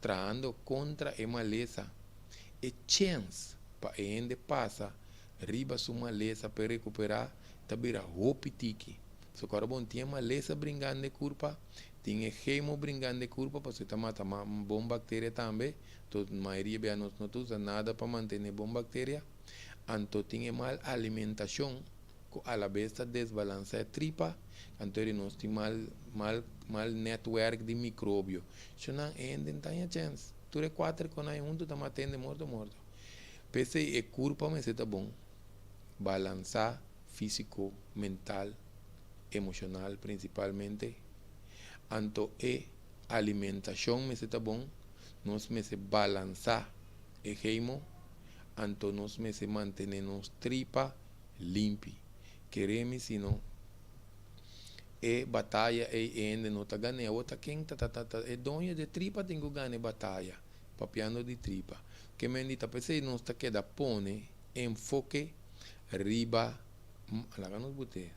[SPEAKER 1] trahando kontra e malesa, e chèns pa e hende pasa riba su malesa pa e rekuperá ta bira hopi tiki. So ku ora bo tin e malesa bringando e kurpa, tin e gemo bringando e kurpa pasobra e ta mata bon bakteria tambe, to mayoria bia nos no ta usa nada pa mantené bon bakteria. Anto tin e mal alimentashon ku alabes ta desbalansá e tripa, anto eri nos tin mal mal mal netwerk di mikrobio. Shonnan e hende no ta haña chèns. Tur e kuater ku nan huntu ta mata hende morto morto. P'esei e kurpa mester ta bon balansá físiko, mental, emoshonal prinsipalmente. Anto e alimentashon mester ta bon, nos mester balansá e heimo, anto nos mester mantené nos tripa limpi. Kere mi si no, e bataya ei e hende no ta gan'é. Awor ta ken ta ta ta e doño di e tripa tin ku gana e bataya, papiando di tripa. Ke men di ta p'esei nos ta keda pone enfoke riba, laga nos but'é,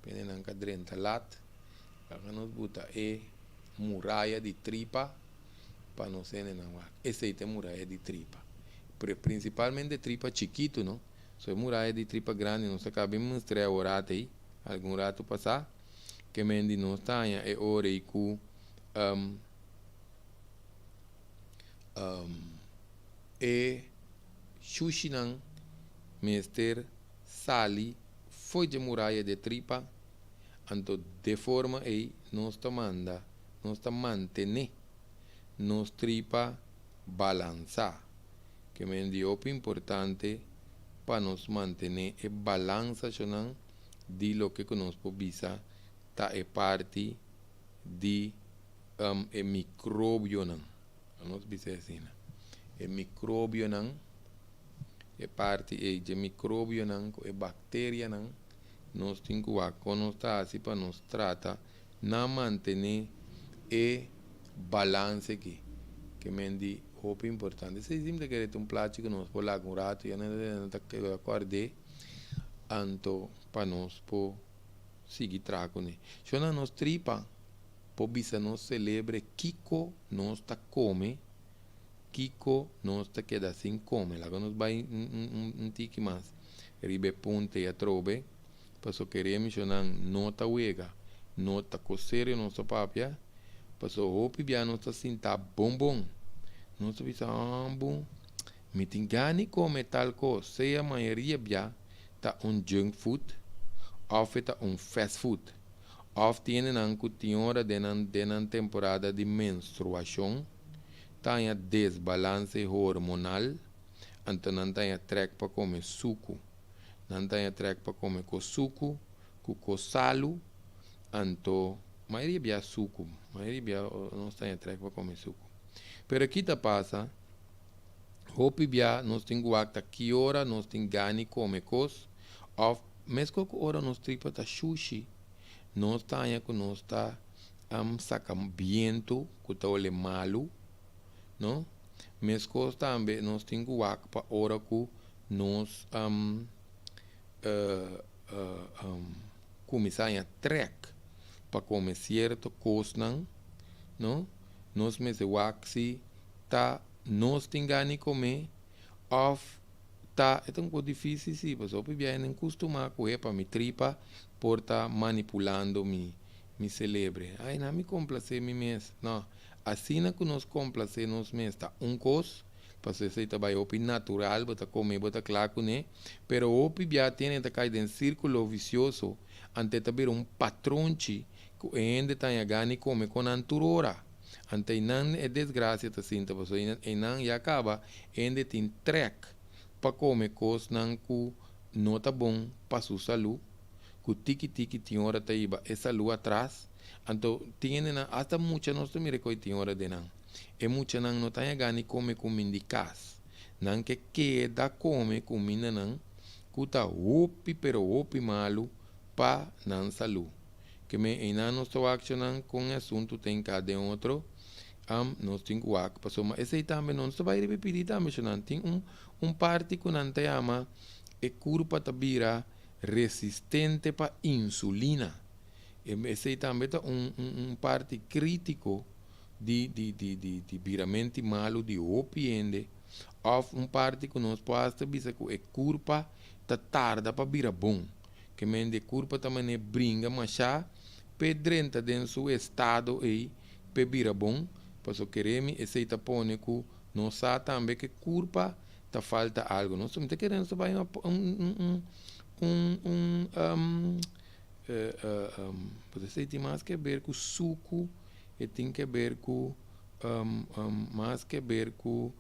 [SPEAKER 1] pende nan ka drenta lat, laga nos buta e muraya di tripa. pa nos hendenan wak. Esei ta e muraya di tripa. Pero prinsipalmente tripa chikitu no. So e muraya di tripa grandi nos a kaba mustra e aworat ei, algun ratu pasá, ke men di nos ta haña e ora ei ku e shushinan mester sali fo'i dje muraya di e tripa, anto de forma ei nos ta manda. Nos ta mantené nos tripa balansá. Ke men di hopi importante pa nos mantené e balansashonnan di loke ku nos por bisa ta e parti di e mikrobionan. Nos bisa asina. E mikrobionan, e parti ei dje mikrobionan ku e bakterianan nos tin ku wak kon nos ta hasi pa nos trata na mantené e balance aki, ke men di hopi importante. Esei simple kere ta un plachi ku nos por laga un ratu ya nan ta keda kòrd'é, anto pa nos por sigui traha kuné. Shona nos tripa por bisa nos selebre kiko nos ta kome, kiko nos ta keda sin kome. Laga nos bai un tiki mas riba e punta ei atrobe. Paso kere misionnan no ta wega, no ta ko serio nos ta papia, paso hopi bia nos ta sinta bon bon. Nos ta bisa, ah bon, mi tin gana di come tal cos, sea mayoria bia ta un junk food of e ta un fast food. Of tin hendenan cu tin ora den nan den nan temporada di menstruacion ta haña desbalance hormonal, anto nan ta haña trek pa come sucu. Nan ta haña trèk pa kome ko suku ku ko salu, anto mayoria bia suku, mayoria bia nos ta haña trèk pa kome suku. Pero ki ta pasa, hopi bia nos tin ku wak ta ki ora nos tin gana kome kos òf meskos ku ora nos tripa ta shushi, nos ta haña ku nos ta saka bientu ku ta ole malu, no? Meskos tambe nos tin ku wak pa ora ku nos kuminsá haña trèk pa kome sierto kosnan, no? Nos mester wak si ta nos tin gana di kome òf ta, e ta un poko difísil si, pasobra hopi biaha nan kustumá ku e pa mi tripa por ta manipulando mi. Mi selebre. Ai, na mi komplasé mi mes. No. Asina ku nos komplasé nos mes ta un kos, pasobra esei ta bai hopi natural, bo ta kome, bo ta kla kuné, pero hopi bia tene ta kai den sírkulo visioso, ante ta bira un patronchi ku e hende ta haña gana di kome kon nan tur ora. Ante einan e desgrasia ta sinta, pasobra einan ya kaba e hende tin trèk pa kome kosnan ku no ta bon pa su salú. Ku tiki tiki tin ora ta hiba e salú atras, anto tin hendenan asta mucha nos ta mira koe tin ora den nan. E muchanan no ta haña gana di kome kuminda di kas. Nan ke keda kome kumindanan ku ta hopi pero hopi malu pa nan salú. Ke men einan nos ta wak nan kon e asuntu ta hinká den otro, am nos tin ku wak pasobra esei tambe no nos ta bai riba e pidi tambe nan tin un un parti ku nan ta yama e kurpa ta bira resistente pa insulina. Esei tambe ta un un parti krítiko di di di di di biramenti malu di hopi hende òf un parti ku nos por asta bisa ku e kurpa ta tarda pa bira bon. Ke men di e kurpa ta manera bringa mashá p'e drenta den su estado ei p'e bira bon, pasobra keremi esei ta pone ku nos sa tambe ku e kurpa ta falta algo. Nos ta kere nos ta bai un un un un un pues esei tin mas ke ber ku suku, e tin ke ber ku mas ke ber ku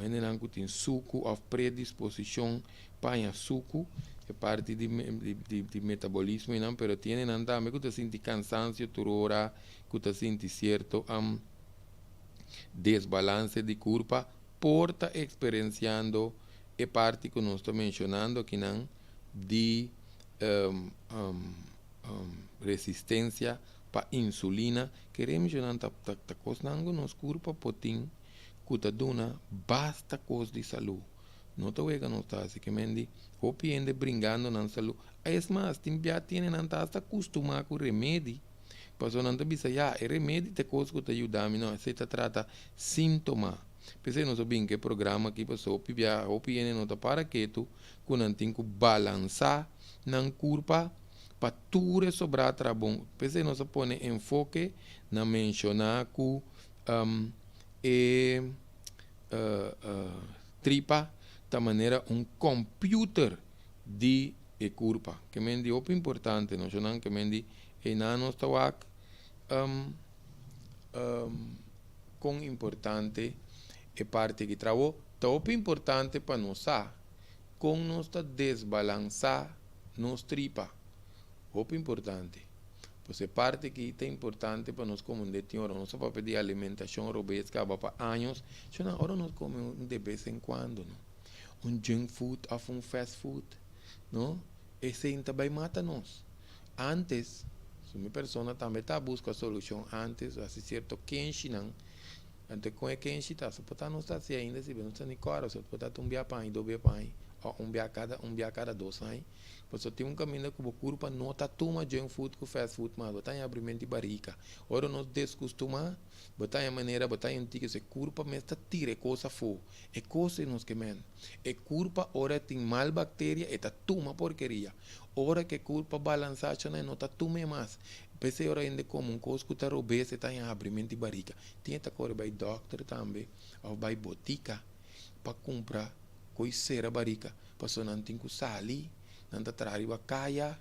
[SPEAKER 1] hendenan ku tin suku òf predisposishon pa haña suku, e parti di di metabolismo einan, pero tin hendenan tambe ku ta sinti kansansio tur ora, ku ta sinti sierto desbalance di kurpa por ta eksperensiando e parti ku nos ta menshonando akinan di resistensia pa insulina. Kere menshonan ta ta kosnan ku nos kurpa por tin ku ta duna basta kos di salú. No ta wega nos ta hasi ke men di hopi hende bringando nan salú. Es mas tin bia tiene nan ta asta kustumá ku remedi. Pasobra nan ta bisa, Ya, e remedi ta e kos ku ta yuda mi. No, esei ta trata síntoma. P'esei nos a bin ku e programa aki pasobra hopi bia, hopi hende no ta para ketu ku nan tin ku balansá nan kurpa pa tur e sobrá traha bon. P'esei nos a pone enfoke na menshoná ku e tripa ta manera un kòmpiuter di e kurpa. Ke men di hopi importante no shonnan ke men di einan nos ta wak kon importante e parti aki trawo. Ta hopi importante pa nos sa kon nos ta desbalansá nos tripa. Hopi importante. Pues e parti aki ta importante pa nos komprendé tin ora nos ta papia di alimentashon robes kaba pa años shonnan ora nos kome un de bes en kuando no. Un junk food of un fast food no esei ta bai mata nos. Antes su mi persona tambe ta busca solucion antes hasi cierto kenshinan anto con e kenshi ta so por ta nos ta hasi ainda si nos ta ni cora so por ta un bia pa aña dos bia pa aña o un bia cada un bia cada dos aña pasobra tin un caminda cu bo curpa no ta tuma junk food cu fast food mas bo ta haña abrimento di barica ora nos descustuma bo ta haña manera bo ta haña un tiki so e curpa mes ta tira e cos afo. E kos ei nos ke men. E kurpa ora e tin mal bakteria e ta tuma porkeria. Ora ke kurpa balansá shona e no ta tum'é mas. P'esei ora hende kome un kos ku ta robes e ta haña habrimento di barika. Tin e ta kore bai dòkter tambe òf bai botika pa kumpra koi sera barika pasobra nan tin ku sali, nan ta traha riba kaya,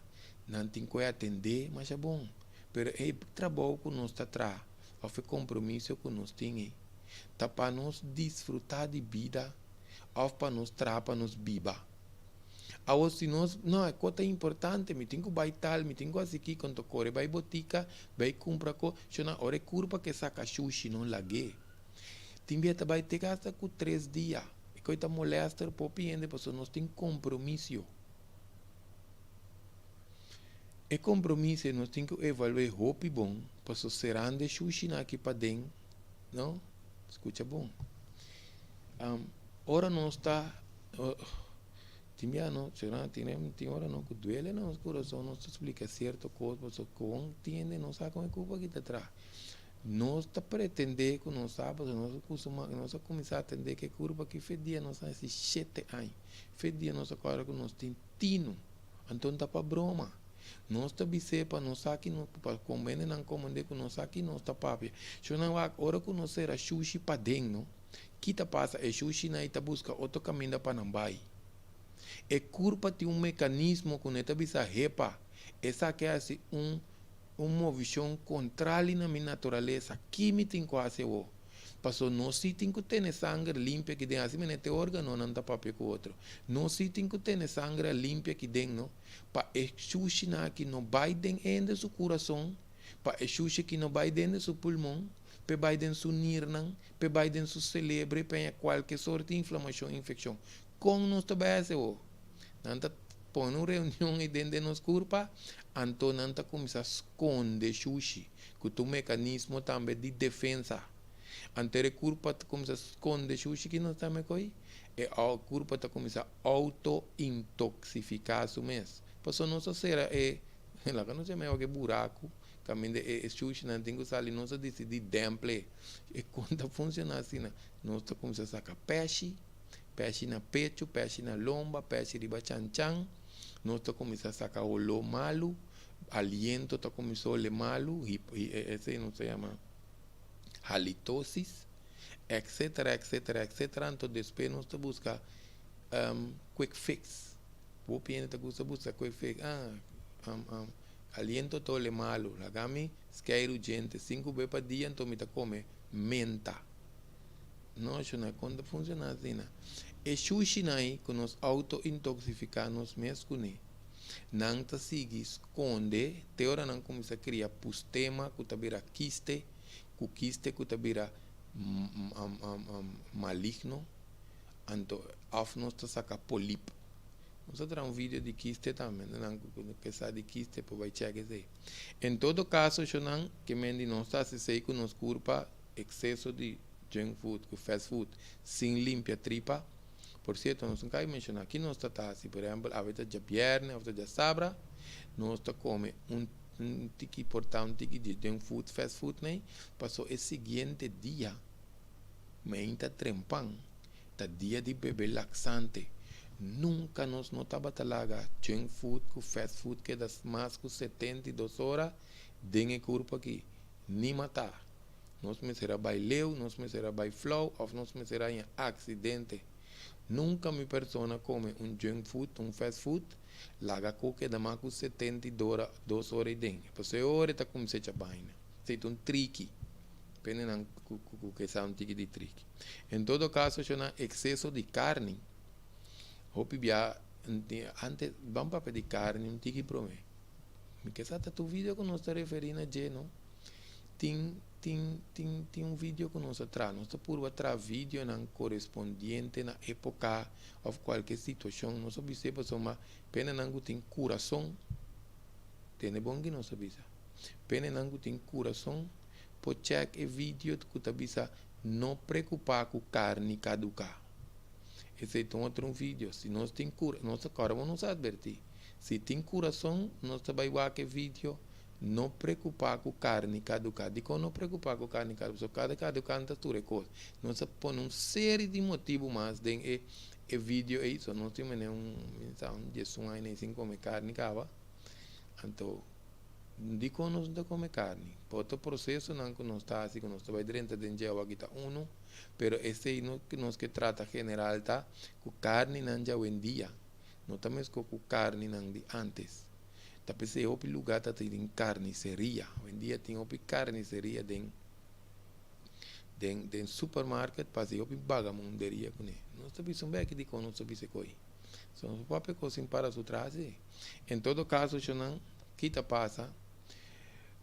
[SPEAKER 1] nan tin ku e atendé masha bon. Pero e trabou ku nos ta traha òf e kompromiso ku nos tin ei. Ta pa nos disfrutá di bida òf pa nos traha pa nos biba? Awor si nos, no, e kos ta importante, mi tin ku bai tal, mi tin ku hasi kiko, anto kore bai botika, bai kumpra kos, shona ora e kurpa ke saka shushi no lag'é. Tin bia ta bai te asta ku tres dia. E kos ta molèster popi hende pasobra nos tin kompromisio. E kompromiso ei nos tin ku evalu'é hopi bon pasobra serando e shushinan aki paden, No, skucha bon. Ora nos ta tin bia no sera tin tin ora no ku duele na nos kurason nos ta splika sierto kos pasobra kon tin hende no sa kon e kupa aki ta traha. Nos ta pretende ku nos sa pasobra nos a kustumá nos a kuminsá atendé ku e kurpa aki fe dia nos a hasi shete aña. Fe dia nos a kòrda ku nos tin tinu. Anto no ta pa broma. Nos ta bis'é pa nos sa ki nos pa komprende nan komprende ku nos sa ki nos ta papia. Shon nan wak ora ku nos sera shushi paden no, ki ta pasa? E shushinan ei ta buska otro kaminda pa nan bai. E kurpa tin un mekanismo ku no e ta bisa hepa, esaki a hasi un un movishon kontrali na mi naturalesa, ki mi tin ku hasi awor? Paso nos si tin ku tene sanger limpia aki den, asi manera te organonan ta papia ku otro. Nos si tin ku tene sanger limpia aki den no, pa e shushinan aki no bai den hende su kurason, pa e shushi aki no bai den su pulmon, p'e bai den su nirnan, p'e bai den su selebre, p'e haña kualke sorti di inflamashon, infekshon. Kon nos ta bai hasi awor? Nan ta pone un reunion ei den den nos kurpa, anto nan ta kuminsá skonde shushi, ku ta un mekanismo tambe di defensa. Anto e kurpa ta kuminsá skonde shushi ki nos ta mekoi, e kurpa ta kuminsá outo-intoksifiká su mes. Pasobra nos a sera e, laga nos yama e awor e buraku, kaminda e shushinan tin ku sali, nos a disidí dèmple. E kon ta funshoná asina? Nos ta kuminsá saka pèshi. Pèshi na pechu, pèshi na lomba, pèshi riba chanchan. Nos ta kuminsá saka oló malu, aliento ta kuminsá ole malu, esei nos ta yama halitosis, etcetera, etcetera, etcetera. Anto despues nos ta buska quick fix. Hopi hende ta gusta buska quick fix. Ah, aliento ta ole malu, laga mi skeiru djente sinku be pa dia anto mi ta kome menta. No, shona, kon ta funciona asina? E shushinan ei ku nos auto-intoxifica nos mes kuné, nan ta sigui skonde te ora nan kuminsá kria pustema ku ta bira kiste, ku kiste ku ta bira maligno, anto òf nos ta saka polip. Nos a traha un video di kiste tambe, nan ku ke sa di kiste por bai chèk esei. En todo kaso, shonnan, ke men di nos ta hasi esei ku nos kurpa. Exceso di junk food cu fast food sin limpia tripa. Por cierto, nos no cabe menciona ki nos ta ta haci. Por ehempel, awe ta djabierne of ta djasabra, nos ta come un un tiki por ta un tiki di junk food, fast food nei, paso e siguiente dia meinta trempan ta dia di bebe laxante. Nunca nos no tabata laga junk food cu fast food keda mas cu 72 ora den e curpa aki. Ni mata. Nos mester a bai leu, nos mester a bai flou of nos mester a haña accidente. Nunca mi persona come un junk food, un fast food, laga cu keda mas cu 72 ora ei den. Pasobra e ora e ta cuminsa echa baina. Esei ta un triki. Pende nan cu ke sa un tiki di triki. En todo caso, shona, exceso di carni, hopi bia, antes, ban papia di carni un tiki prome. Mi ke sa ta tur video ku nos ta referí na dje no. Tin tin tin tin un video ku nos a traha. Nos ta purba traha videonan korespondiente na époka òf kualke situashon. Nos a bis'é pasobra penanan ku tin kurason, tende bon ki nos a bisa, penanan ku tin kurason por chèk e video ku ta bisa no preokupá ku karni kaduká. Esei ta un otro un video. Si nos tin kura, nos ta kòrda bo nos a atvertí. Si tin kurason, nos ta bai wak e video No preocupa cu carni caduca. Dicon no preocupa cu carni caduca? Pasobra cada caduca ta tur e cos. Nos a pone un serie di motibu mas den e e video ey. So nos tin mene un mi sa un diesun aña sin come carni caba. Anto dicon nos no ta come carni? Pa otro procesonan cu nos ta haci cu nos ta bai drenta den dje awaki ta uno. Pero esey no nos ke trata general ta cu carninan djawendia no ta meskos ku karninan di ántes. Ta p'esei hopi lugá ta tin karniseria. Oyendia tin hopi karniseria den den den supermarket pa hasi hopi bagamunderia kuné. Nos ta bisa un bèki dikon nos ta bisa e koi. So nos por papia kos sin para su tras ei. En todo kaso shonnan, ki ta pasa?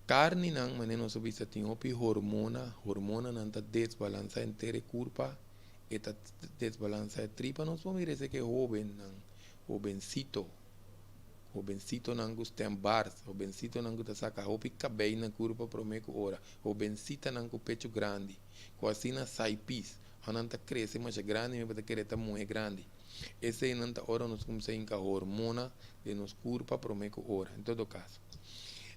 [SPEAKER 1] Karninan manera nos a bisa tin hopi hormona, hormonanan ta desbalansá henter e kurpa. E ta desbalansa e tripa. Nos por mira esaki e hobennan, hobencito, hobencitonan cu stem bars, hobencitonan cu ta saca hopi cabey na curpa prome cu ora, hobencitanan cu pecho grandi, cu asina sai pis, of nan ta crece masha grandi mi bo ta kere ta muhe grandi. Eseynan ta ora nos cuminsa hinca hormona den nos curpa prome cu ora. En todo caso,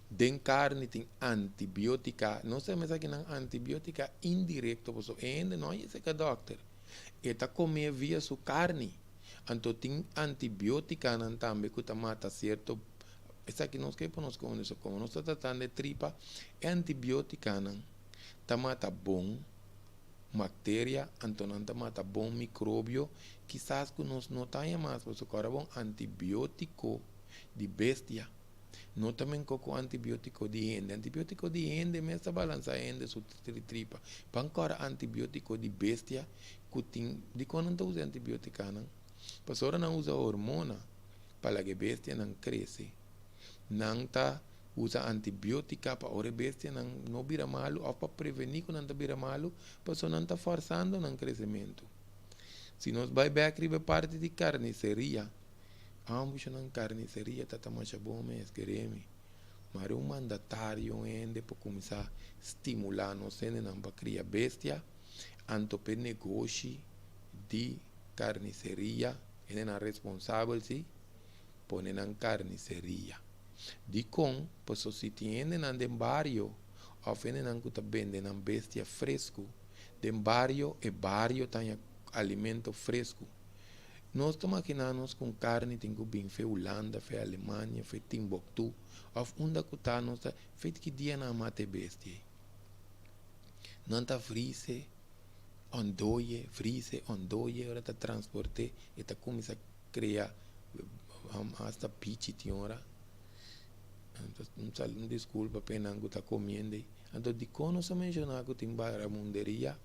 [SPEAKER 1] den carni tin antibiotica, nos ta yama esakinan antibiotica indirecto pasobra e hende no a yega cerca dokter, e ta come via su carni. Anto tin antibioticanan tambe cu ta mata cierto Esaki nos ke pa nos kome so komo nos ta tratando e tripa, e antibiotikanan ta mata bon bakteria, anto nan ta mata bon mikrobio, kisas ku nos no ta haña mas pasobra ora bon antibiotiko di bestia no ta menko ku antibiotiko di hende. Antibiotiko di hende mes ta balansa hende su tripa. Ban kòrda antibiotiko di bestia ku tin, dikon nan ta usa e antibiotikanan? Pasobra nan usa hormona pa laga e bestianan krese. Nan ta usa antibiotika pa ora e bestianan no bira malu òf pa prevení ku nan ta bira malu, pasobra nan ta fòrsando nan kresementu. Si nos bai bèk riba e parti di karniseria, ámbushanan karniseria ta ta masha bon mes, keremi. Mari un mandatario, un hende por kuminsá stimulá nos hendenan pa kria bestia, anto p'e negoshi di karniseria, hendenan responsabel si, pone nan karniseria. Dikon? Pasobra si tin hendenan den bario òf hendenan ku ta bende nan bestia fresku den bario, e bario ta haña alimento fresku. Nos ta makiná nos ku un karni tin ku bin fe Hulanda, fe Alemania, fe Timbuktu òf unda ku ta nos ta fe ki dia nan a mata e bestia ei. Nan ta vrise ondoye, vrise ondoye ora ta transport'é e ta kuminsá krea hasta pichi tin ora. Anto un diskulpa pa enan ku ta komiendo ei. Anto dikon nos a menshoná ku tin baramunderia?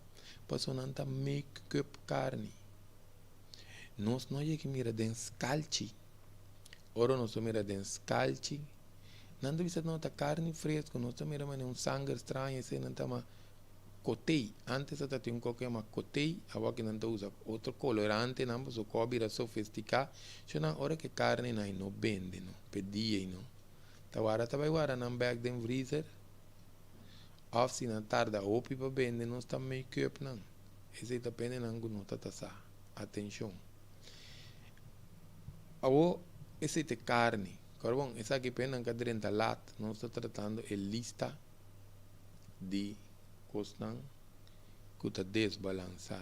[SPEAKER 1] Pasobra nan ta make up karni. Nos no yega mira den skalchi. Ora nos a mira den skalchi, nan ta bisa no ta karni fresku. Nos ta mira manera un sanger straño esei nan ta yama kotei. Antes a ta tin un kos ku yama kotei, awor ki nan ta usa otro kolorantenan pasobra ku a bira sofistiká. So nan ora ku e karninan ei no bende no, p'e dia ei no, ta wara ta bai wara nan bèk den vrizer òf si nan tarda hopi pa bende nos ta make up nan. Esei ta pende nan ku no ta ta sa. Atenshon. Awor esei ta e karni. Kòrda bon, esaki p'e nan ka drenta lat. Nos ta tratando e lista di kosnan ku ta desbalansá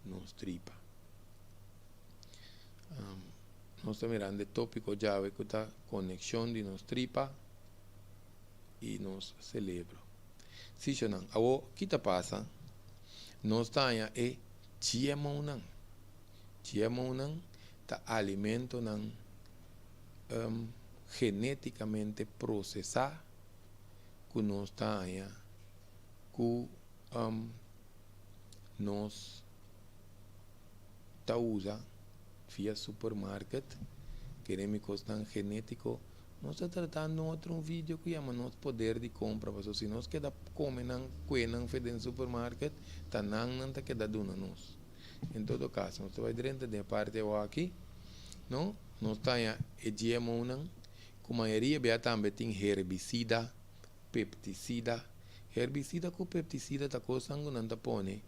[SPEAKER 1] nos tripa. Nos ta mirando e tópiko djawe ku ta konekshon di nos tripa i nos selebro. Sishonan, awor ki ta pasa? Nos ta haña e GMOnan. GMOnan ta alimentonan genétikamente prosesá ku nos ta haña ku nos ta usa via supermarket, kere mi kosnan genétiko. Nos ta tratando un otro un video ku yama nos poder di kompra, pasobra si nos keda kome nan kue nan fe den supermarket, ta nan nan ta keda duna nos. En todo kaso, nos ta bai drenta den e parti awaki, no? Nos ta haña e GMO-nan, ku mayoria bia tambe tin herbisida, peptisida. Herbisida ku peptisida ta kosnan ku nan ta pone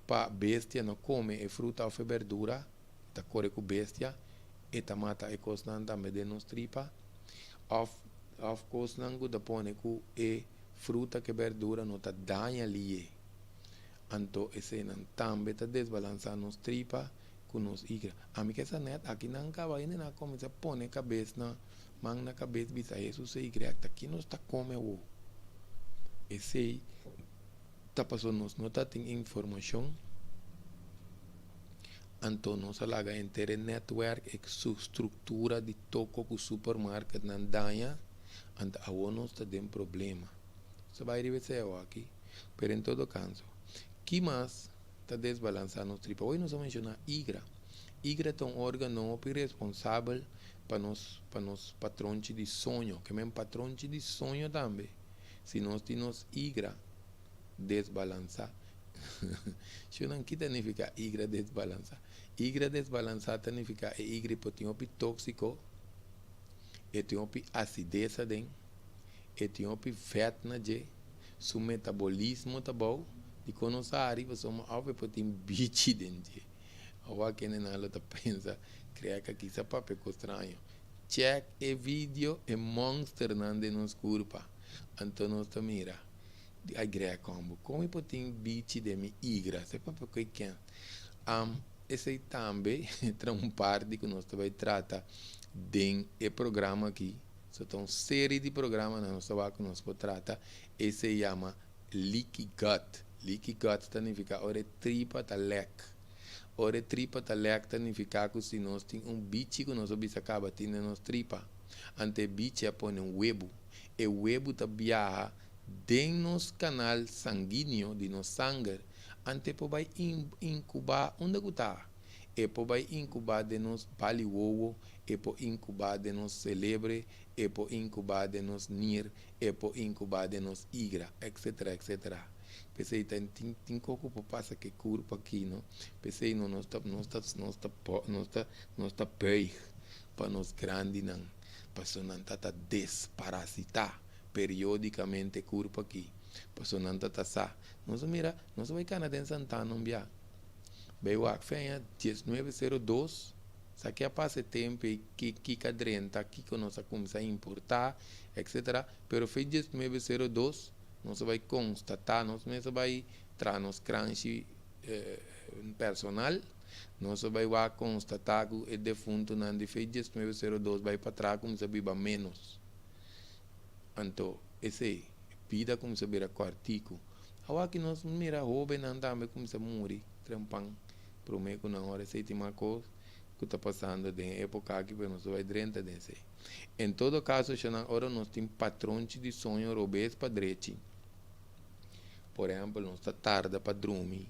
[SPEAKER 1] pa bestia no kome e fruta òf e berdura, e ta kore ku bestia, e ta mata e kosnan tambe den nos tripa. Òf òf kosnan ku ta pone ku e fruta ku e berdura no ta daña lié. Anto eseinan tambe ta desbalansá nos tripa ku nos igra. Ami ke sa nèt aki nan kaba hende nan a kuminsá pone kabes na man na kabes bisa Hesus e Y ta ki nos ta kome awor. Esei ta pasobra nos no ta tin informashon, anto nos a laga henter e nètwèrk, e struktura di toko ku supermarketnan daña, anto awor nos ta den problema. Nos ta bai riba esei awor aki, pero en todo kaso, ki mas ta desbalansá nos tripa? Hoy nos a menshoná igra. Igra ta un órgano hopi responsabel pa nos pa nos patronchi di soño, ke men patronchi di soño tambe. Si nos tin nos igra desbalansá. Shunan, ki ta nifiká igra desbalansá? Igra desbalansá ta nifiká e igra por tin hopi tóksiko, e tin hopi asides aden, e tin hopi vèt na dje, su metabolismo ta bou, dikon nos a hari pasobra òf e por tin bichi den dje. Awor kendenan lo ta pensa, krea ka kisa papia ku straño. Check e video e monsternan den nos kurpa. Anto nos ta mira, di a grea kombo. Kon mi por tin bichi den mi igra? Esei papia ku e ken. Am, esei tambe ta un parti ku nos ta bai trata den e programa aki. So ta un serie di programanan nos ta wak ku nos por trata. Esei yama leaky gut. Leaky gut ta nifiká ora e tripa ta lèk. Ora e tripa ta lèk ta nifiká ku si nos tin un bichi ku nos a bisa kaba tin den nos tripa, anto e bichi a pone un webu. E webu ta biaha den nos kanal sanguíneo di nos sanger, anto e por bai inkubá unda ku ta. E por bai inkubá den nos bali wowo, e por inkubá den nos selebre, e por inkubá den nos nir, e por inkubá den nos igra, etcetera, etcetera. P'esei ta tin tin kos ku por pasa ku e kurpa aki, no. P'esei no nos ta nos ta nos ta nos ta nos ta buig pa nos grandinan, pasobra nan ta ta desparasitá periódikamente e kurpa aki, pasobra nan ta ta sa. Nos a mira, nos a bai kana den Santana un bia, bai wak feña 1902. Sa ke a pasa e tempu ei, ki kiko a drenta, kiko nos a kuminsá importá, etcetera. Pero fe 1902 nos a bai konstatá, nos mes a bai traha nos kranshi personal, nos a bai wak konstatá ku e defuntunan di fe 1902 bai patras a kuminsá biba ménos. Anto esei, bida a kuminsá bira kòrtiku. Awor aki nos mira hóbennan tambe kuminsá muri trempan. Promé ku nan ora esei tin mas kos ku ta pasando den e époka aki pero nos ta bai drenta den esei. En todo kaso shonnan ora nos tin patronchi di soño robes pa drechi, por ehèmpel nos ta tarda pa drumi,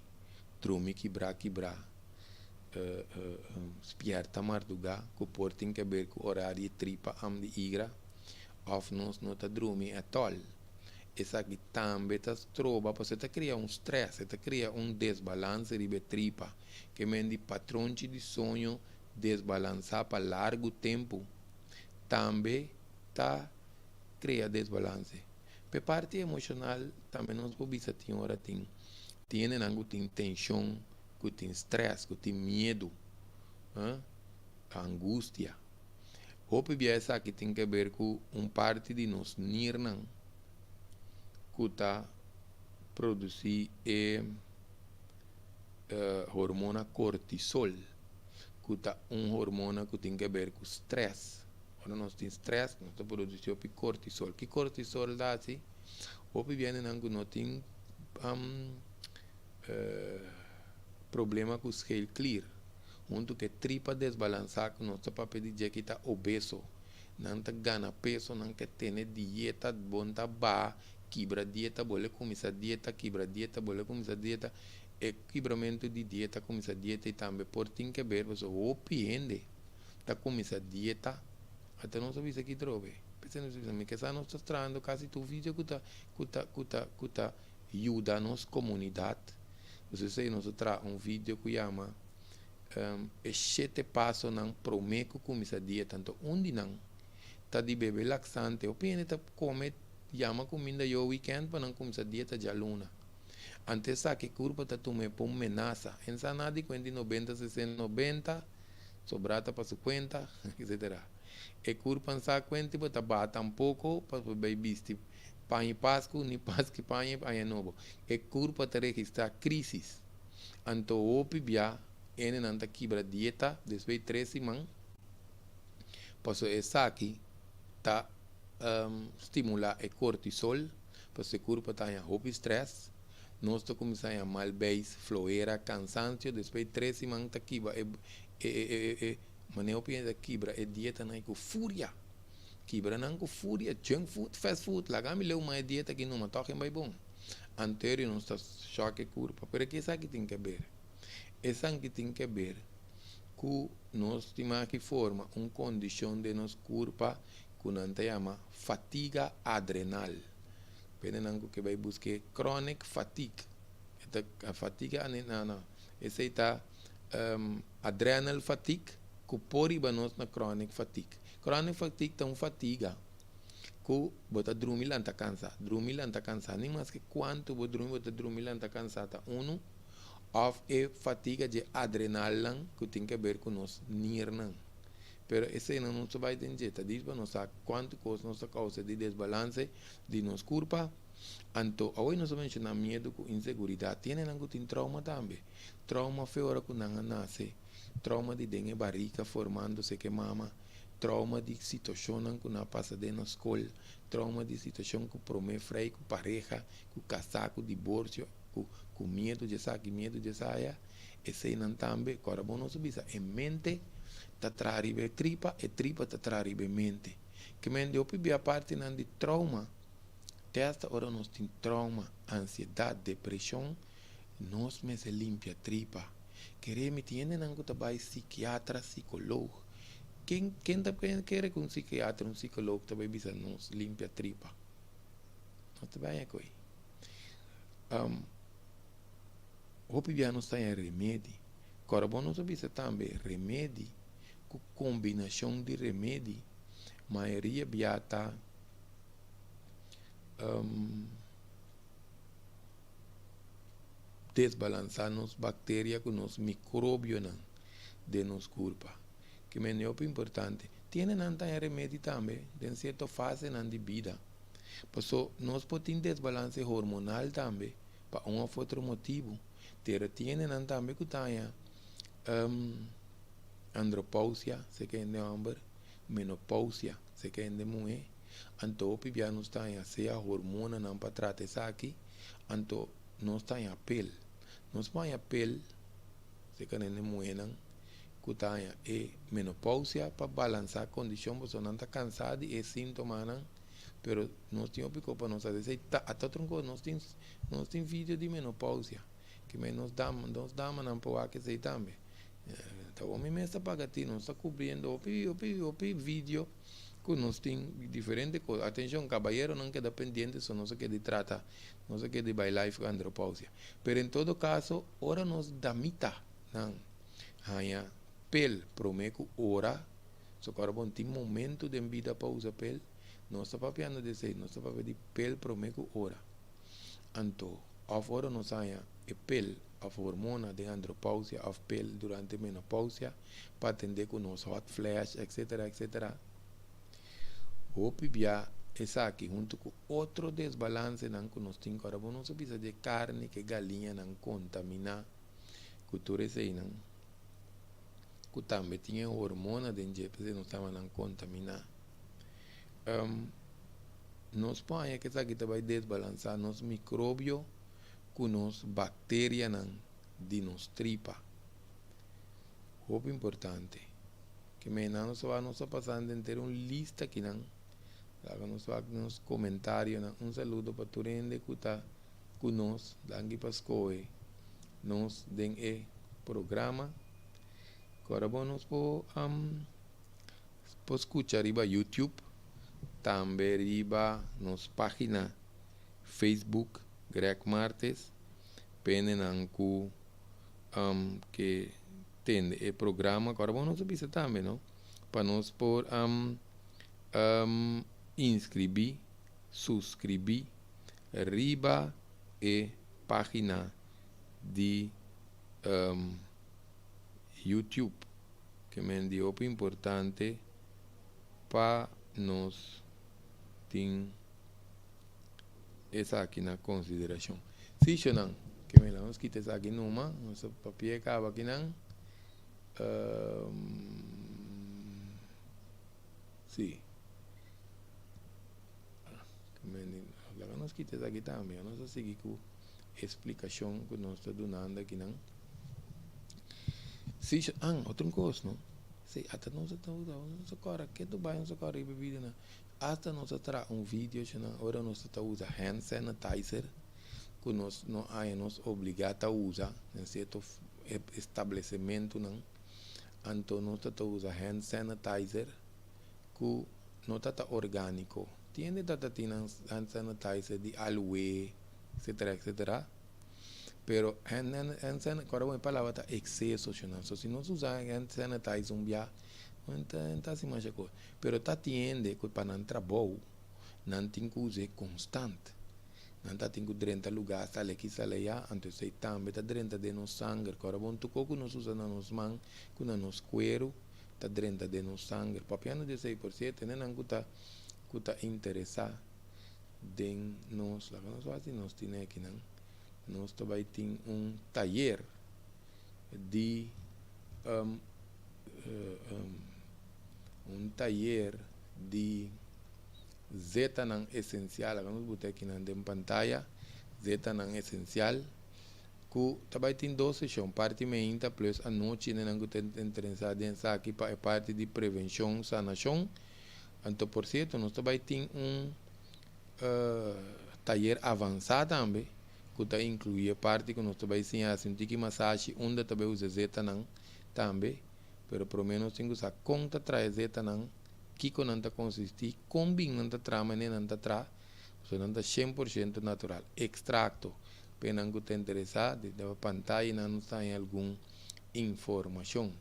[SPEAKER 1] drumi kibrá kibrá, spièrta mardugá ku por tin ke ber ku orario di tripa am di igra òf nos no ta drumi ètòl. Esaki tambe ta stroba pasobra e ta kria un stress, e ta kria un desbalanse riba e tripa. Ke men di patronchi di soño desbalansá pa largu tempu tambe ta kria desbalanse. P'e parti emoshonal tambe nos por bisa tin ora tin tin hendenan ku tin tenshon, ku tin stress, ku tin miedu, angustia. Hopi bia esaki tin ke ber ku un parti di nos nirnan ku ta produsí e hormona kortisol, ku ta un hormona ku tin ke ber ku strès. Ora nos tin strès, nos ta produsí hopi kortisol. Ki kortisol ta hasi? Hopi bia hendenan ku no tin problema ku schildklier. Huntu ku e tripa desbalansá ku nos ta papia di dje ki ta obeso. Nan ta gana peso, nan ke tene dieta, bon ta baha, kibra dieta, bole kuminsá dieta, kibra dieta, bole kuminsá dieta. E kibramentu di dieta, kuminsá dieta i tambe por tin ke ber pasobra hopi hende ta kuminsá dieta ata nos a bisa ki trobe. P'esei nos a bisa mi ke sa nos ta trahando kasi tur video ku ta ku ta ku ta ku ta yuda nos komunidat. Nos esei nos a traha un video ku yama e shete pasonan promé ku kuminsá dieta. Anto un di nan ta di bebe laksante. Hopi hende ta kome yama kuminda yo wikènt pa nan kuminsá dieta djaluna. Anto esaki kurpa ta tuma e pa un menasa. E sa nada di kuenta di nobenta, sesenta, nobenta, sobrá ta pa su kuenta, etsetera. E kurpa no sa kuenta i bo ta baha tampoko pa bo bai bisti Paña Pasku ni Paski paña aña nobo. E kurpa ta registrá krísis. Anto hopi bia hendenan ta kibra dieta despues di tres siman pasobra esaki ta stimulá e kortisol pasobra e kurpa ta haña hopi strès. Nos ta kuminsá haña mal beis, flohera, kansansio. Despues di tres siman ta kibra e e manera hopi hende ta kibra e dietanan ei ku furia. Kibra nan ku furia, junk food, fast food, laga mi leu mas e dieta aki numa tòg en bai bon. Anterio nos ta shòk e kurpa, pero ke esaki tin ke ber? Esaki tin ke ber ku nos tin maki forma un kondishon den nos kurpa ku nan ta yama fatiga adrenal. Pende nan ku ke bai buska e chronic fatigue, e ta fatiga no no esei ta adrenal fatigue ku por riba nos na chronic fatigue. Chronic fatigue ta un fatiga ku bo ta drumi lanta kansa, drumi lanta kansa, ni maske kuantu bo drumi bo ta drumi lanta kansa ta unu òf e fatiga dje adrenalnan ku tin ke ber ku nos nirnan. Pero eseinan no ta bai den dje, ta dis pa nos sa kuantu kos nos ta kousa di desbalanse di nos kurpa. Anto awe nos a menshoná miedu ku inseguridat, tin hendenan ku tin trauma tambe, trauma fe ora ku nan a nase. Trauma di den e barika formándose ke mama. Trauma di situashonnan ku nan a pasa den na skol, trauma di situashon ku promé frei, ku pareha, ku kasá, ku diborsio, ku ku miedu di esaki, miedu di esaya, eseinan tambe. Kòrda bon nos a bisa e mente ta traha riba e tripa, e tripa ta traha riba e mente. Ke men di hopi bia partinan di trauma, te asta ora nos tin trauma, ansiedat, depreshon, nos mester limpia tripa. Kere mi tin hendenan ku ta bai sikiatra, sikoloog. Ken ken ta kere ku un sikiatra, un sikoloog ta bai bisa nos limpia tripa? No ta bai akoe. Hopi bia nos ta haña remedi. Kòrda bon nos a bisa tambe remedi ku kombinashon di remedi mayoria bia ta desbalansá nos bakteria ku nos mikrobionan den nos kurpa. Ke mende hopi importante. Tiene nan ta haña remedi tambe den sierto fasenan di bida. Paso nos por tin desbalanse hormonal tambe pa un of otro motibu. Pero tiene nan tambe ku ta haña andropausia, se ke hende hòmber, menopausia, se ke hende muhé. Anto hopi bia nos ta haña sea hormonanan pa trata esaki, anto nos ta haña pel. Nos por haña pel, se ke hende muhénan ku ta haña e menopausia pa balansá kondishon pasobra nan ta kansá di e síntomanan. Pero nos tin hopi kos pa nos hasi. Esei ta ata otro kos, nos tin nos tin video di menopausia. Ke men nos dama nos damanan por wak esei tambe. Ta bon mi mes ta paga ti, nos ta kubriendo hopi hopi hopi video ku nos tin diferente kos. Atenshon kabayeronan keda pendiente so nos a keda di trata, nos a keda di bai live ku andropausia. Pero en todo kaso ora nos damitanan haña pel promé ku ora. So ku ora bo tin momento den bida pa usa pel, nos ta papiando di esei, nos ta papia di pel promé ku ora. Anto, òf ora nos haña e pel òf hormona den andropausia òf pel durante menopausia pa atendé ku nos hot flash etcetera etcetera. Hopi bia esaki huntu ku otro desbalansenan ku nos tin ku ora bo nos a bisa di e karni ku e galiñanan kontaminá ku tur eseinan. Ku tambe tin e hormona den dje p'esei nos taba nan kontaminá. Nos por haña ku esaki ta bai desbalansá nos mikrobio ku nos bakterianan di nos tripa. Hopi importante. Ke mei nan nos a nos a pasando henter un lista akinan. Laga nos wak nos komentarionan. Un saludo pa tur hende ku ta ku nos. Danki pa skohe nos den e programa. Ku ora bo nos por por skucha riba YouTube, tambe riba nos página Facebook Greg Martes, pendenan ku ke tende e programa. Ku ora bo nos a bisa tambe no, pa nos por inskribí, suskribí riba e página di YouTube ke men di hopi importante pa nos tin esaki na konsiderashon. Si shonan, ke men la nos kita esaki numa, nos a papia e kaba akinan. Si. Ke men di, laga nos kita esaki tambe, nos a sigui ku e splikashon ku nos ta dunando akinan. Si, an, otro un kos no. Si, ata nos a ta usa, nos a kòrda ketu bai nos a kòrda riba e videonan. Asta nos a traha un video shona ora nos ta usa hand sanitizer ku nos no haña nos obligá ta usa den sierto establesementunan. Anto nos ta ta usa hand sanitizer ku no ta ta orgániko. Tin hende ta ta tin nan hand sanitizer di aloe etcetera etcetera. Pero hand hand sanitizer ora bo e palabra ta exceso shona. So si nos usa hand sanitizer un bia no ta hasi masha cos. Pero ta tin hende cu pa nan trabou nan tin cu us'e constant. Nan ta tin cu drenta lugar sali aki sali aya anto esey tambe ta drenta den nos sanger. Ora bo tuco cu nos usa na nos man cu na nos cuero ta drenta den nos sanger. Papiando di esey por cierto hendenan cu ta cu ta interesa den nos laga nos wak si nos tin ekinan nos ta bai tin un tayer di. Un tayer di zetanan esensial, laga nos buta akinan den pantaya, zetanan esensial, ku ta bai tin dos seshon, parti meinta plus anochi, hendenan ku ta interesá den esaki pa e parti di prevenshon, sanashon. Anto por sierto nos ta bai tin un tayer avansá tambe ku ta inkluí e parti ku nos ta bai siña hasi un tiki masashi unda ta bai usa zetanan tambe. Pero promé nos tin ku sa kon ta traha e zetanan, kiko nan ta konsistí, kon bin nan ta traha, manera nan ta traha, pasobra nan ta 100% natural. Ekstrakto, pa esnan ku ta interesá, di ta pantaya nan nos ta haña algun informashon.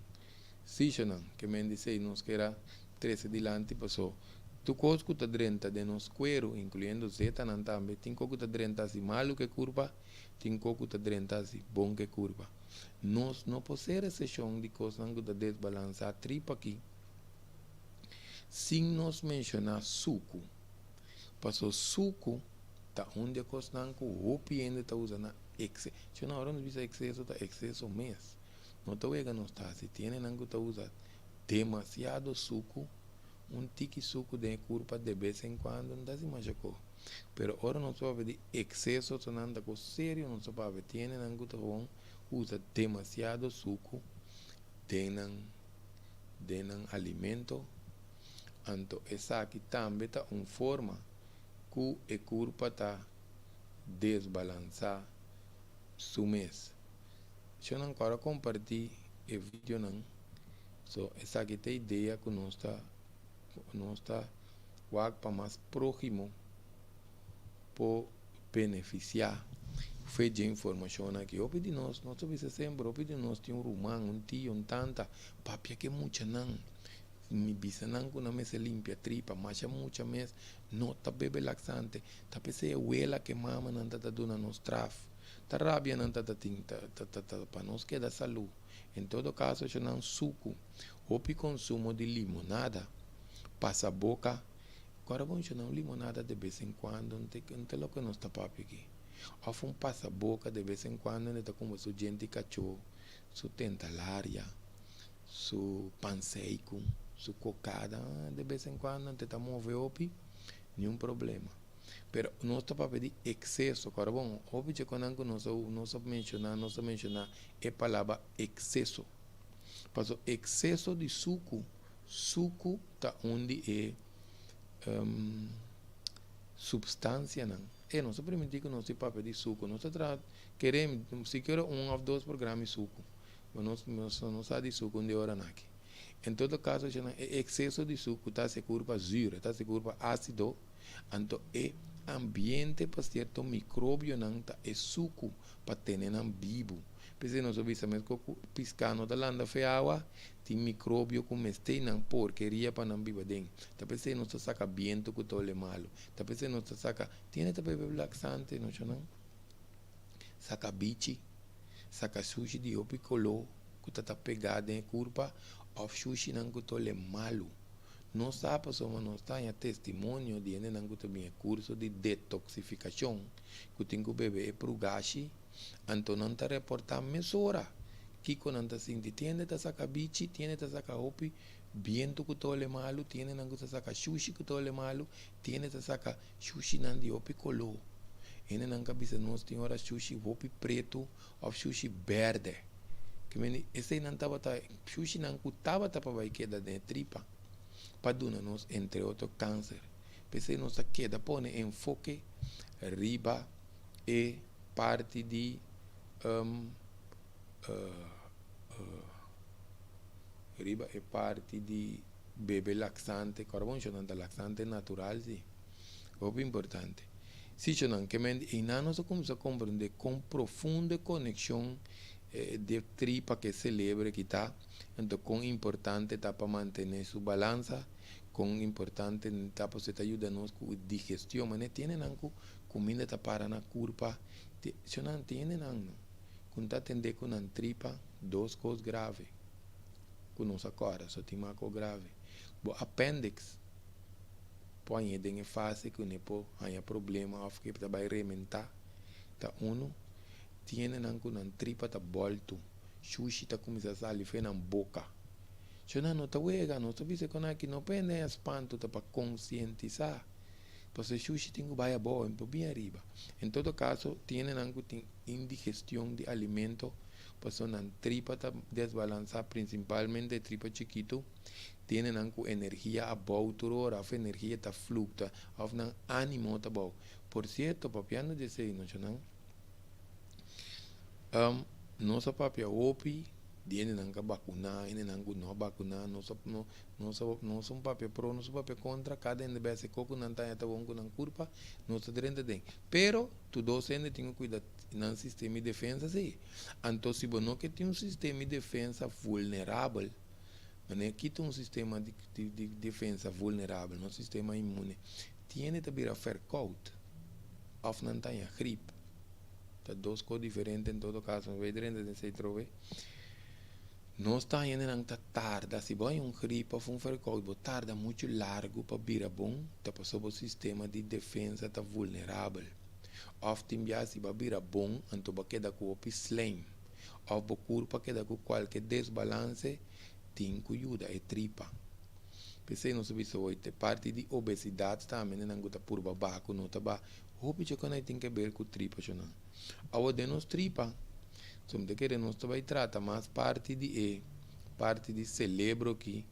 [SPEAKER 1] Sishonan, ke men di esei nos kera trese dilanti paso tur kos ku ta drenta den nos kueru, inkluyendo zetanan tambe, tin kos ku ta drenta hasi malu ku e kurpa, tin kos ku ta drenta hasi bon ku e kurpa. Nos no por sera seshon di kosnan ku ta desbalansá tripa aki sin nos menshoná suku. Paso suku ta un di e kosnan ku hopi hende ta usa na ekse. Shona ora nos bisa ekseso ta ekseso mes. No ta wega nos ta hasi. Tin hendenan ku ta usa demasiado suku, un tiki suku den e kurpa de bes en kuando no ta hasi masha ko. Pero ora nos ta papia di ekseso ta nan ta kos serio nos ta papia. Tin hendenan ku ta gewoon usa demasiado suku den nan den nan alimento. Anto esaki tambe ta un forma ku e kurpa ta desbalansá su mes. Shonnan ku ora kompartí e videonan. So esaki ta e idea ku nos ta nos ta wak pa mas próhimo por benefisiá fe dje informashonnan aki. Hopi di nos, nos ta bisa semper, hopi di nos tin un ruman, un tio, un tanta, papia ku e muchanan. Mi bisa nan ku nan mester limpia tripa, masha mucha mes no ta bebe laksante. Ta p'esei e wela ku e mamanan ta ta duna nos straf. Ta rabia nan ta ta tin ta ta ta pa nos keda salú. En todo kaso esho nan suku, hopi konsumo di limonada, pasa boka. Ku ora bo menshoná un limonada de bes en kuando, no ta loke nos ta papia aki. Òf un pasa boka de bes en kuando ta kumpra su djenti kachó, su tentalaria. Su panseiku, su kokada, de bes en kuando te ta move hopi, niun problema. Pero nos ta papia di ekseso, kòrda bon, hopi dje konan ku nos a nos a menshoná, nos a menshoná e palabra ekseso. Paso ekseso di suku, suku ta un di e supstansianan. E nos a permití ku nos tin papia di suku, nos ta traha, kere sikiera un òf dos programa di suku. Bo nos no sa di suku un di ora naki. En todo kaso esnan e ekseso di suku ta hasi e kurpa zuur, e ta hasi e kurpa ásido, anto e ambiente pa sierto mikrobionan ta e suku pa tene nan bibu. P'esei nos a bisa meskos ku piská no ta landa fe awa, tin mikrobio ku mester nan porkeria pa nan biba den. Ta p'esei nos ta saka bientu ku ta ole malu. Ta p'esei nos ta saka, tin hende ta bebe laksante no shonnan? Saka bichi. Saka shushi di hopi koló ku ta ta pegá den e kurpa òf shushinan ku ta olé malu. Nos sa pasobra nos ta haña testimonio di hendenan ku ta bin e kurso di detoksifikashon ku tin ku bebe e prugashi, anto nan ta reportá mesora kiko nan ta sinti. Tin hende ta saka bichi, tin hende ta saka hopi bientu ku ta olé malu, tin hendenan ku ta saka shushi ku ta olé malu, tin hende ta saka Shushinan di hopi koló. Hendenan ka bisa nos tin ora shushi hopi pretu òf shushi bèrdè. Ke mende eseinan tabata shushinan ku tabata pa bai keda den e tripa pa duna nos entre otro kanser. P'esei nos ta keda pone enfoke riba e parti di riba e parti di. Bebe laxante, kòrda bon shownan ta laxante natural si, hopi importante. Si shownan ke men einan nos a kuminsá komprendé kon profundo e konekshon di tripa ku e selebre aki ta, anto kon importante ta pa mantené su balansa, kon importante ta pasobra e ta yuda nos ku digestion, manera tiene nan ku kuminda ta para na kurpa, shownan tiene nan no ku no ta atendé ku nan tripa dos kos grave. Ku nos a kòrda so tin mas kos grave. Bo appendix por hañ'é den e fase ku ne por haña problema òf ke ta bai rementá ta unu. Tin hendenan ku nan tripa ta bòltu, shushi ta kuminsá sali fen nan boka. Shona no ta wega, nos ta bisa kon aki no pa hende spantu, ta pa konsientisá. Pasobra shushi tin ku bai abou, e no por bin ariba. En todo kaso, tin hendenan ku tin indigestion di alimento, pasobra nan tripa ta desbalansá, prinsipalmente e tripa chikitu. Tin hendenan ku energia abou tur ora, òf energia ta fluktua, òf nan ánimo ta abou. Por sierto, papiando di esei, no shonnan, nos a papia hopi di hendenan ku a bakuná, hendenan ku no a bakuná, nos a no nos a nos un papia pro, nos un papia kontra, kada hende bai hasi kos ku nan ta haña ta bon ku nan kurpa, nos ta drenta den. Pero tur dos hende tin ku kuida nan sistema di defensa si. Anto si bo no ke tin un sistema di defensa vulnerabel, manera ki ta un sistema di di defensa vulnerabel, nos sistema inmune, tin hende ta bira verkoud òf nan ta haña grip. Ta dos kos diferente en todo kaso, mi bai drenta den esei trobe. Nos ta haña nan ta tarda, si bo haña un grip òf un verkoud bo tarda muchu largu pa bira bon, ta pasobra bo sistema di defensa ta vulnerabel. Òf tin bia si bo a bira bon anto bo a keda ku hopi slijm òf bo kurpa keda ku kualke desbalanse tin ku yuda e tripa. P'esei nos a bisa hoy te parti di obesidat tambe nan ku ta purba baha ku no ta baha. Hopi chokonai tin ke ber ku tripa shonan. Awor den nos tripa, so mi ta kere nos ta bai trata mas parti di e parti di celebro aki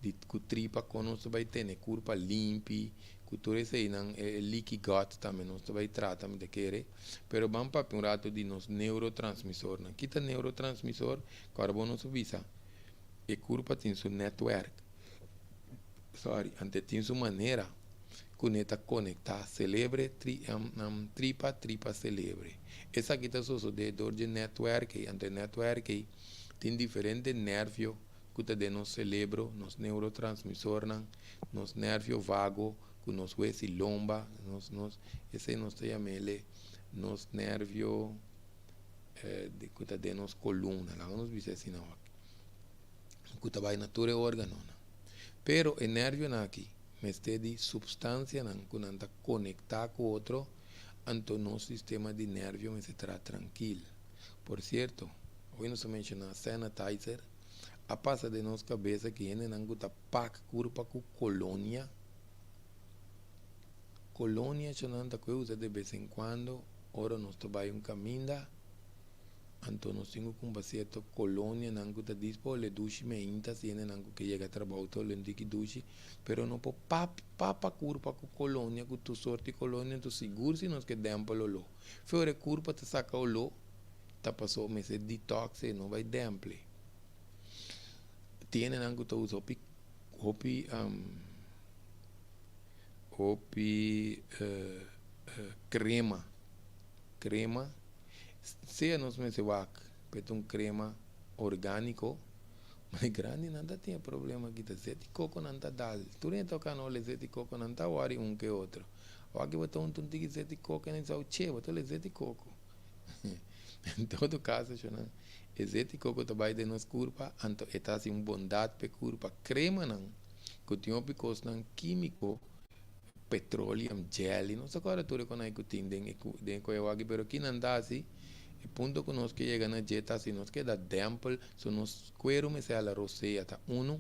[SPEAKER 1] di ku tripa kon nos ta bai tene kurpa limpi ku tur eseinan e leaky gut tambe nos ta bai trata mi ta kere. Pero ban papia un rato di nos neurotransmisornan. Kita neurotransmisor? Ku ora bo nos a bisa e kurpa tin su netwerk, sorry, ante tin su manera ku ne ta konektá selebre tri tripa tripa selebre. Esaki ta sosodé dor dje netwerk ei, anto e netwerk ei tin diferente nervio ku ta den nos selebro, nos neurotransmisornan, nos nervio vago ku nos hues i lomba, nos nos esei nos ta yam'ele nos nervio ku ta den nos kolumna, laga nos bisa asina awor, ku ta bai na tur e órganonan. Pero e nervionan aki mester di supstansianan ku nan ta konektá ku otro, anto nos sistema di nervio mester traha trankil. Por sierto, hoy nos a menshoná sanitizer, a pasa den nos kabesa ku hendenan ku ta pak kurpa ku kolonia, kolonia nan ta koe usa de bes en kuando ora nos ta bai un kaminda. Anto nos tin ku kumpra sierto kolonianan ku ta dispo ole dushi meinta si hendenan ku ke yega trabou ta ole un tiki dushi, pero no por pap papa kurpa ku kolonia ku tur sorti kolonia anto sigur si nos ke dèmpel oló. Fe ora e kurpa ta saka oló ta paso mester detox e no bai dèmple. Tin hendenan ku ta usa hopi hopi hopi krema krema. Sea nos mester wak p'e ta un crema organico, ma e grandinan ta tin e problema aki ta zet di coco nan ta dal. Tur hende ta toca no zet di coco nan ta wori un ke otro. Awor bo ta unta un tiki zet di coco nan bisa che bo ta le zet di coco. En todo caso shownan e zet di coco ta bay den nos curpa anto e ta haci un bondad p'e curpa. Cremanan cu tin hopi cosnan kimico. Petroleum jelly, no sa kòrda tur e konai ku tin den e den e koyawaki, pero kinan ta hasi, e punto ku nos ke yega na dje ta si nos keda dèmpel, so nos kueru mester hala rosea ta unu,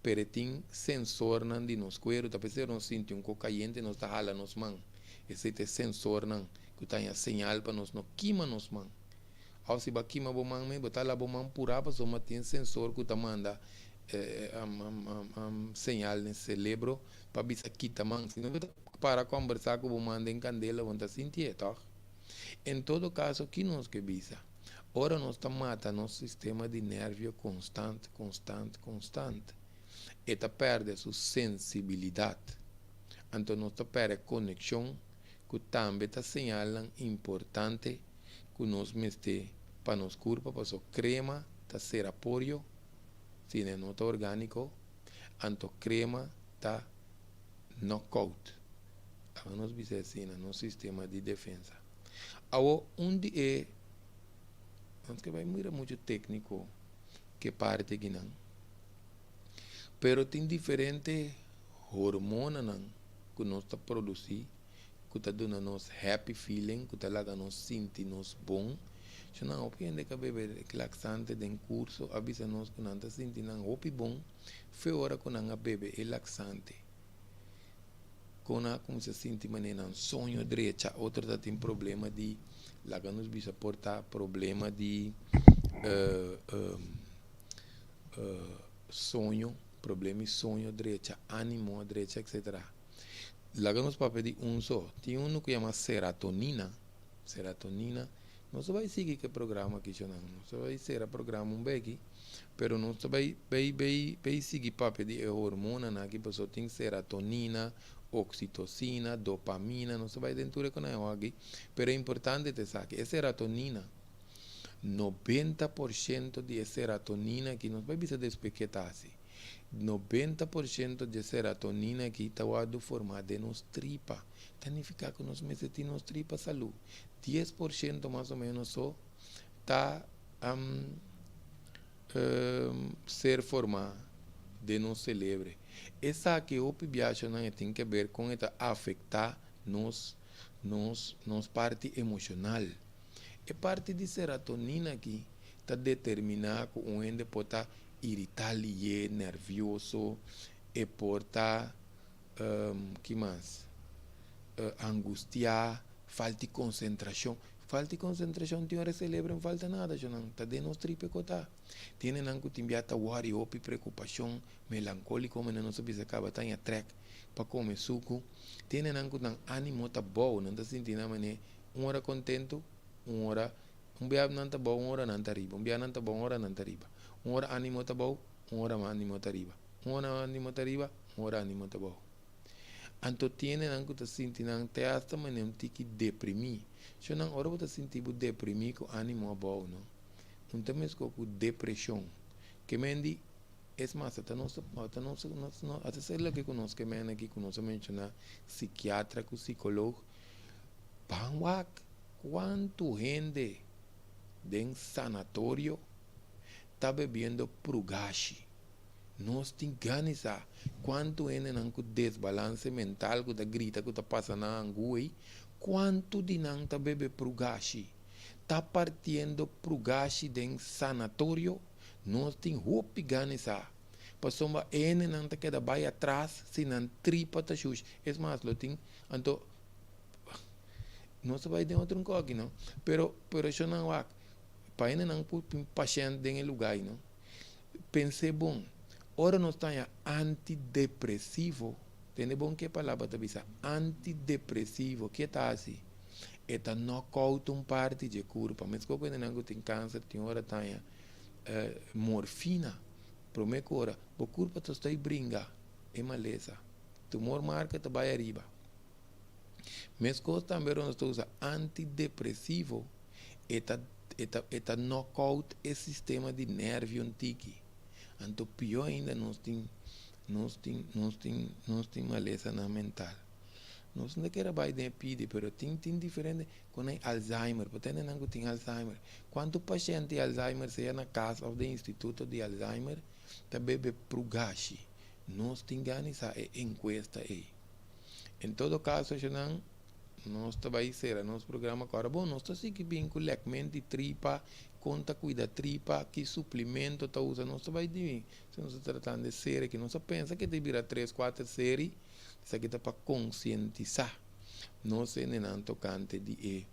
[SPEAKER 1] pero e tin sensornan di nos kueru, ta p'esei ora nos sinti un kos kayente nos ta hala nos man, esei ta e sensornan ku ta haña señal pa nos no kima nos man, òf si bo a kima bo man mes bo ta hala bo man purá pasobra tin sensor ku ta manda señal den selebro. Pa bisa kita man, si no bo ta para kombersá ku bo man den kandela bo no ta sintié, tòg? En todo kaso, ki nos ke bisa? Ora nos ta mata nos sistema di nervio konstant, konstant, konstant, e ta pèrdè su sensibilidat. Anto nos ta pèrdè konekshon ku tambe ta señalnan importante ku nos mester pa nos kurpa, pasobra krema ta sera porio, si e no ta orgániko. Anto crema ta knockout. Laga nos bisa asina, nos sistema di defensa. Awo un di e, nos ke bai mira mucho tecnico ke parti akinan, pero tin diferente hormonanan ku nos ta produci ku ta duna nos happy feeling, ku ta laga nos sinti nos bon. Shonnan, hopi hende ku a bebe laksante den kurso a bisa nos ku nan ta sinti nan hopi bon fe ora ku nan a bebe e laksante. Kon nan a kuminsá sinti manera nan soño drecha, otro ta tin problema di, laga nos bisa por ta problema di soño, problema di soño drecha, ánimo a drecha, etcetera. Laga nos papia di un so, tin unu ku yama seratonina, seratonina, nos ta bai sigui ku e programa aki shonnan, nos ta bai sera programa un beki, pero nos ta bai bai bai bai sigui papia di e hormonanan aki pasobra tin seratonina, oksitosina, dopamina, nos ta bai den tur e konan aki, pero e importante ta esaki, e seratonina, 90% di e seratonina aki, nos bai bisa despues ke ta hasi. 90% di e seratonina aki ta wòrdu formá den nos tripa. Ta nifiká ku nos mester tin nos tripa salú. 10% mas o ménos so ta ser formá den nos selebre. Esaki hopi biashonan e tin ke ber kon e ta afektá nos nos nos parti emoshonal. E parti di seratonina aki ta determiná ku un hende por ta iritá lihé, nèrvioso, e por ta, ki mas? Angustiá, falta di konsentrashon. Falta di konsentrashon tin ora e selebro no falta nada shonnan, ta den nos tripe ku ta. Tin hendenan ku tin bia ta wòri hopi preokupashon, melankóliko, manera nos a bisa kaba ta haña trèk pa kome suku. Tin hendenan ku nan ánimo ta bou, nan ta sinti nan manera un ora kontentu, un ora Un bia nan ta bou, un ora nan ta riba. Un bia nan ta bou, un ora nan ta riba. Un ora animo ta bou, un ora animo ta riba. Un ora animo ta riba, un ora animo ta bou. Anto tin hendenan ku ta sinti nan te asta manera un tiki deprimí. Sho nan ora bo ta sinti bo deprimí ku animo abou no, un ta meskó ku depreshon. Ke men di, es mas ata nos ata nos ata ser loke ku nos ke men aki ku nos a menshoná sikiatra ku sikolog, ban wak. Kuantu hende den sanatorio ta bebiendo prugashi? Nos tin gana sa kuantu hendenan ku desbalanse mental ku ta grita ku ta pasa nan angu ei, kuantu di nan ta bebe prugashi? Ta partiendo prugashi den sanatorio? Nos tin hopi gana sa. Pasobra e hendenan ta keda bai atras si nan tripa ta shushi. Es mas, lo tin anto. Nos ta bai den otro nkoki no, pero pero eshonan wak pa hendenan por tin pashènt den e lugá ei no. Pens'é bon, ora nos ta haña antidepresivo, tende bon ke palabra ta bisa, antidepresivo, ke ta hasi? E ta nòkout un parti dje kurpa, meskos ku hendenan ku tin kanser tin ora ta haña morfina, promé ku ora bo kurpa ta stoi bringa e malesa, tumor marka ta bai ariba. Meskos tambe ora nos ta usa antidepresivo e ta e ta e ta knockout e sistema di nervio un tiki. Anto pió ainda nos tin nos tin nos tin nos tin malesanan mental. Nos no ta kere bai den e pidi pero tin tin diferente kon nan Alzheimer por ta hendenan ku tin Alzheimer. Kuantu pashènt di Alzheimer sea na kas òf den instituto di Alzheimer ta bebe prugashi. Nos tin gana di sa e enkuesta ei. En todo caso eshonan nos ta bay cera nos programa cu ora. Bon, nos ta sigui bin cu lekment di tripa, con ta cuida tripa, ki suplemento ta usa, nos ta bay di si nos ta tratando e serie aki. Nos a pensa cu e ta bira tres, cuater serie, esaki ta pa concientisa nos hendenan tocante di e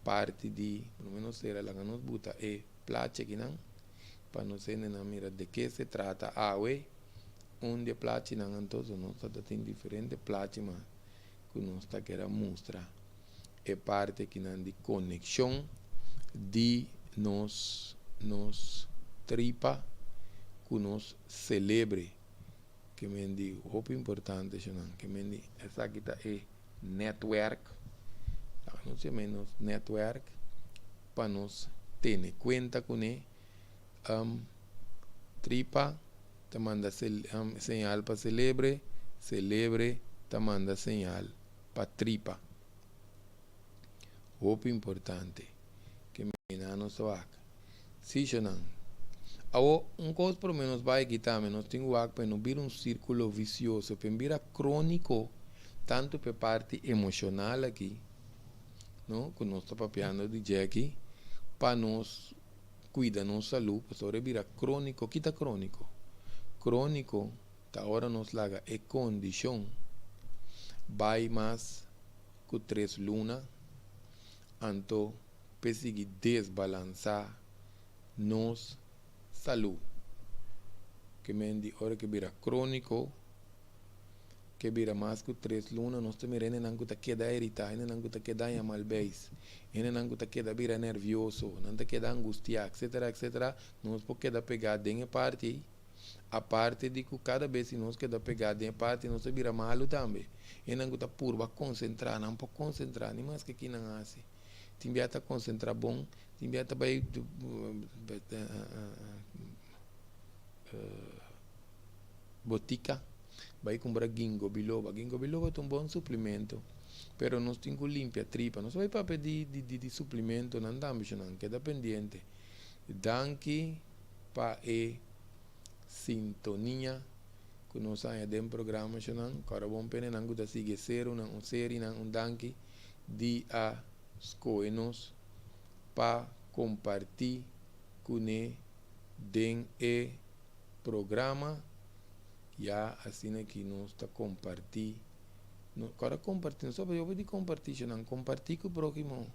[SPEAKER 1] parti di, por lo menos cera laga nos buta e plachi akinan pa nos hendenan mira de ke se trata awe. Un di e plachinan anto so nos ta tin diferente plachi mas ku nos ta kere mustra e parti akinan di konekshon di nos nos tripa ku nos selebre ke men di hopi importante eshonan ke men di esaki ta e netwerk nos yama nos netwerk pa nos tene kuenta kuné. Tripa ta manda señal pa selebre, selebre ta manda señal pa tripa. Hopi importante ke mina nos wak. Si shonan. Awo un kos prome nos bai aki tambe nos tin wak pa e no bira un sirkulo visioso, pa e bira kroniko tantu pa e parti emoshonal aki, no, ku nos ta papiando di dje aki. Pa nos kuida nos salú, pasobra e bira króniko. Ki ta króniko? Króniko ta ora nos laga e kondishon bai mas ku tres luna, anto p'e sigui desbalansá nos salú. Ke men di ora ke bira króniko, ke bira mas ku tres luna, nos ta mira hendenan ku ta keda iritá, hendenan ku ta keda haña mal beis, hendenan ku ta keda bira nervioso, nan ta keda angustiá, etcetera, etcetera. Nos por keda pegá den e parti ei, aparte di ku kada bes si nos keda pegá den e parti nos ta bira malu tambe. Hendenan ku ta purba konsentrá, nan por konsentrá, ni maske ki nan hasi. Tin bia ta konsentrá bon, tin bia ta bai botica bai cumpra gingo biloba. Gingo biloba ta un bon suplemento, pero nos tin cu limpia tripa. Nos bai papia di di suplementonan tambe nan keda pendiente. Danki pa e sintonia cu nos haña den programa nan. Ora bon pene nan cu ta sigui e serunan un serinan un danki di a scohe nos pa comparti cune den e programa ya asina ki nos ta kompartí no kòrda kompartí nos ta hopi di kompartí nan kompartí ku próhimo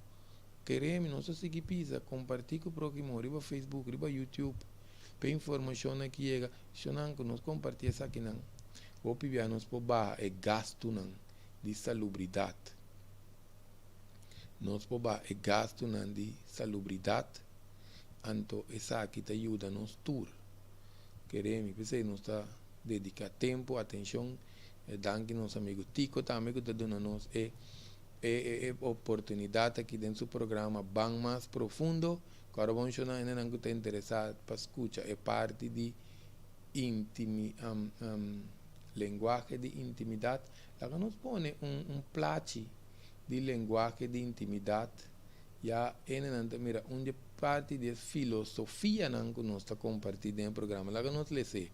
[SPEAKER 1] kere mi nos ta sigui pisa kompartí ku próhimo riba Facebook riba YouTube pa e informashonnan ki yega shonnan ku nos kompartí esakinan hopi bia nos por baha e gastunan di salubridat nos por baha e gastunan di salubridat anto esaki ta yuda nos tur. Kere mi p'esei nos ta dedica tempo, atencion. Danki nos amigo Tico tambe cu ta duna nos e e oportunidad aki den su programa Ban Mas Profundo. Cu ora bon shona hendenan cu ta interesa pa scucha e parti di intimi lenguahe di intimidad, laga nos pone un un plachi di lenguahe di intimidad. Ya hendenan ta mira un di e parti di e filosofianan ku nos ta kompartí den e programa. Laga nos les'é,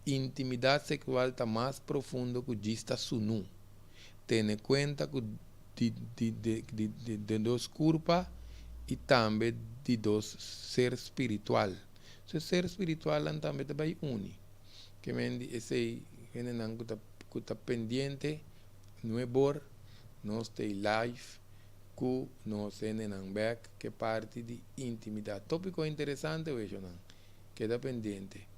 [SPEAKER 1] Intimidat seksual ta mas profundo ku djis ta sunú. Tene kuenta ku di di di di dos kurpa i tambe di dos ser spiritual. So e ser spiritualnan tambe ta bai uni. Ke men di esei hendenan ku ta ku ta pendiente nuebor nos ta ei live. Ku nos hendenan bek ke parti di intimidat. Topiko interesante we shonan. Keda pendiente.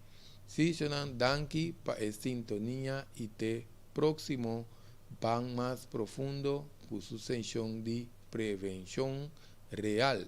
[SPEAKER 1] Si shonan danki pa e sintonia i te proksimo ban mas profundo ku su seshon di prevenshon real.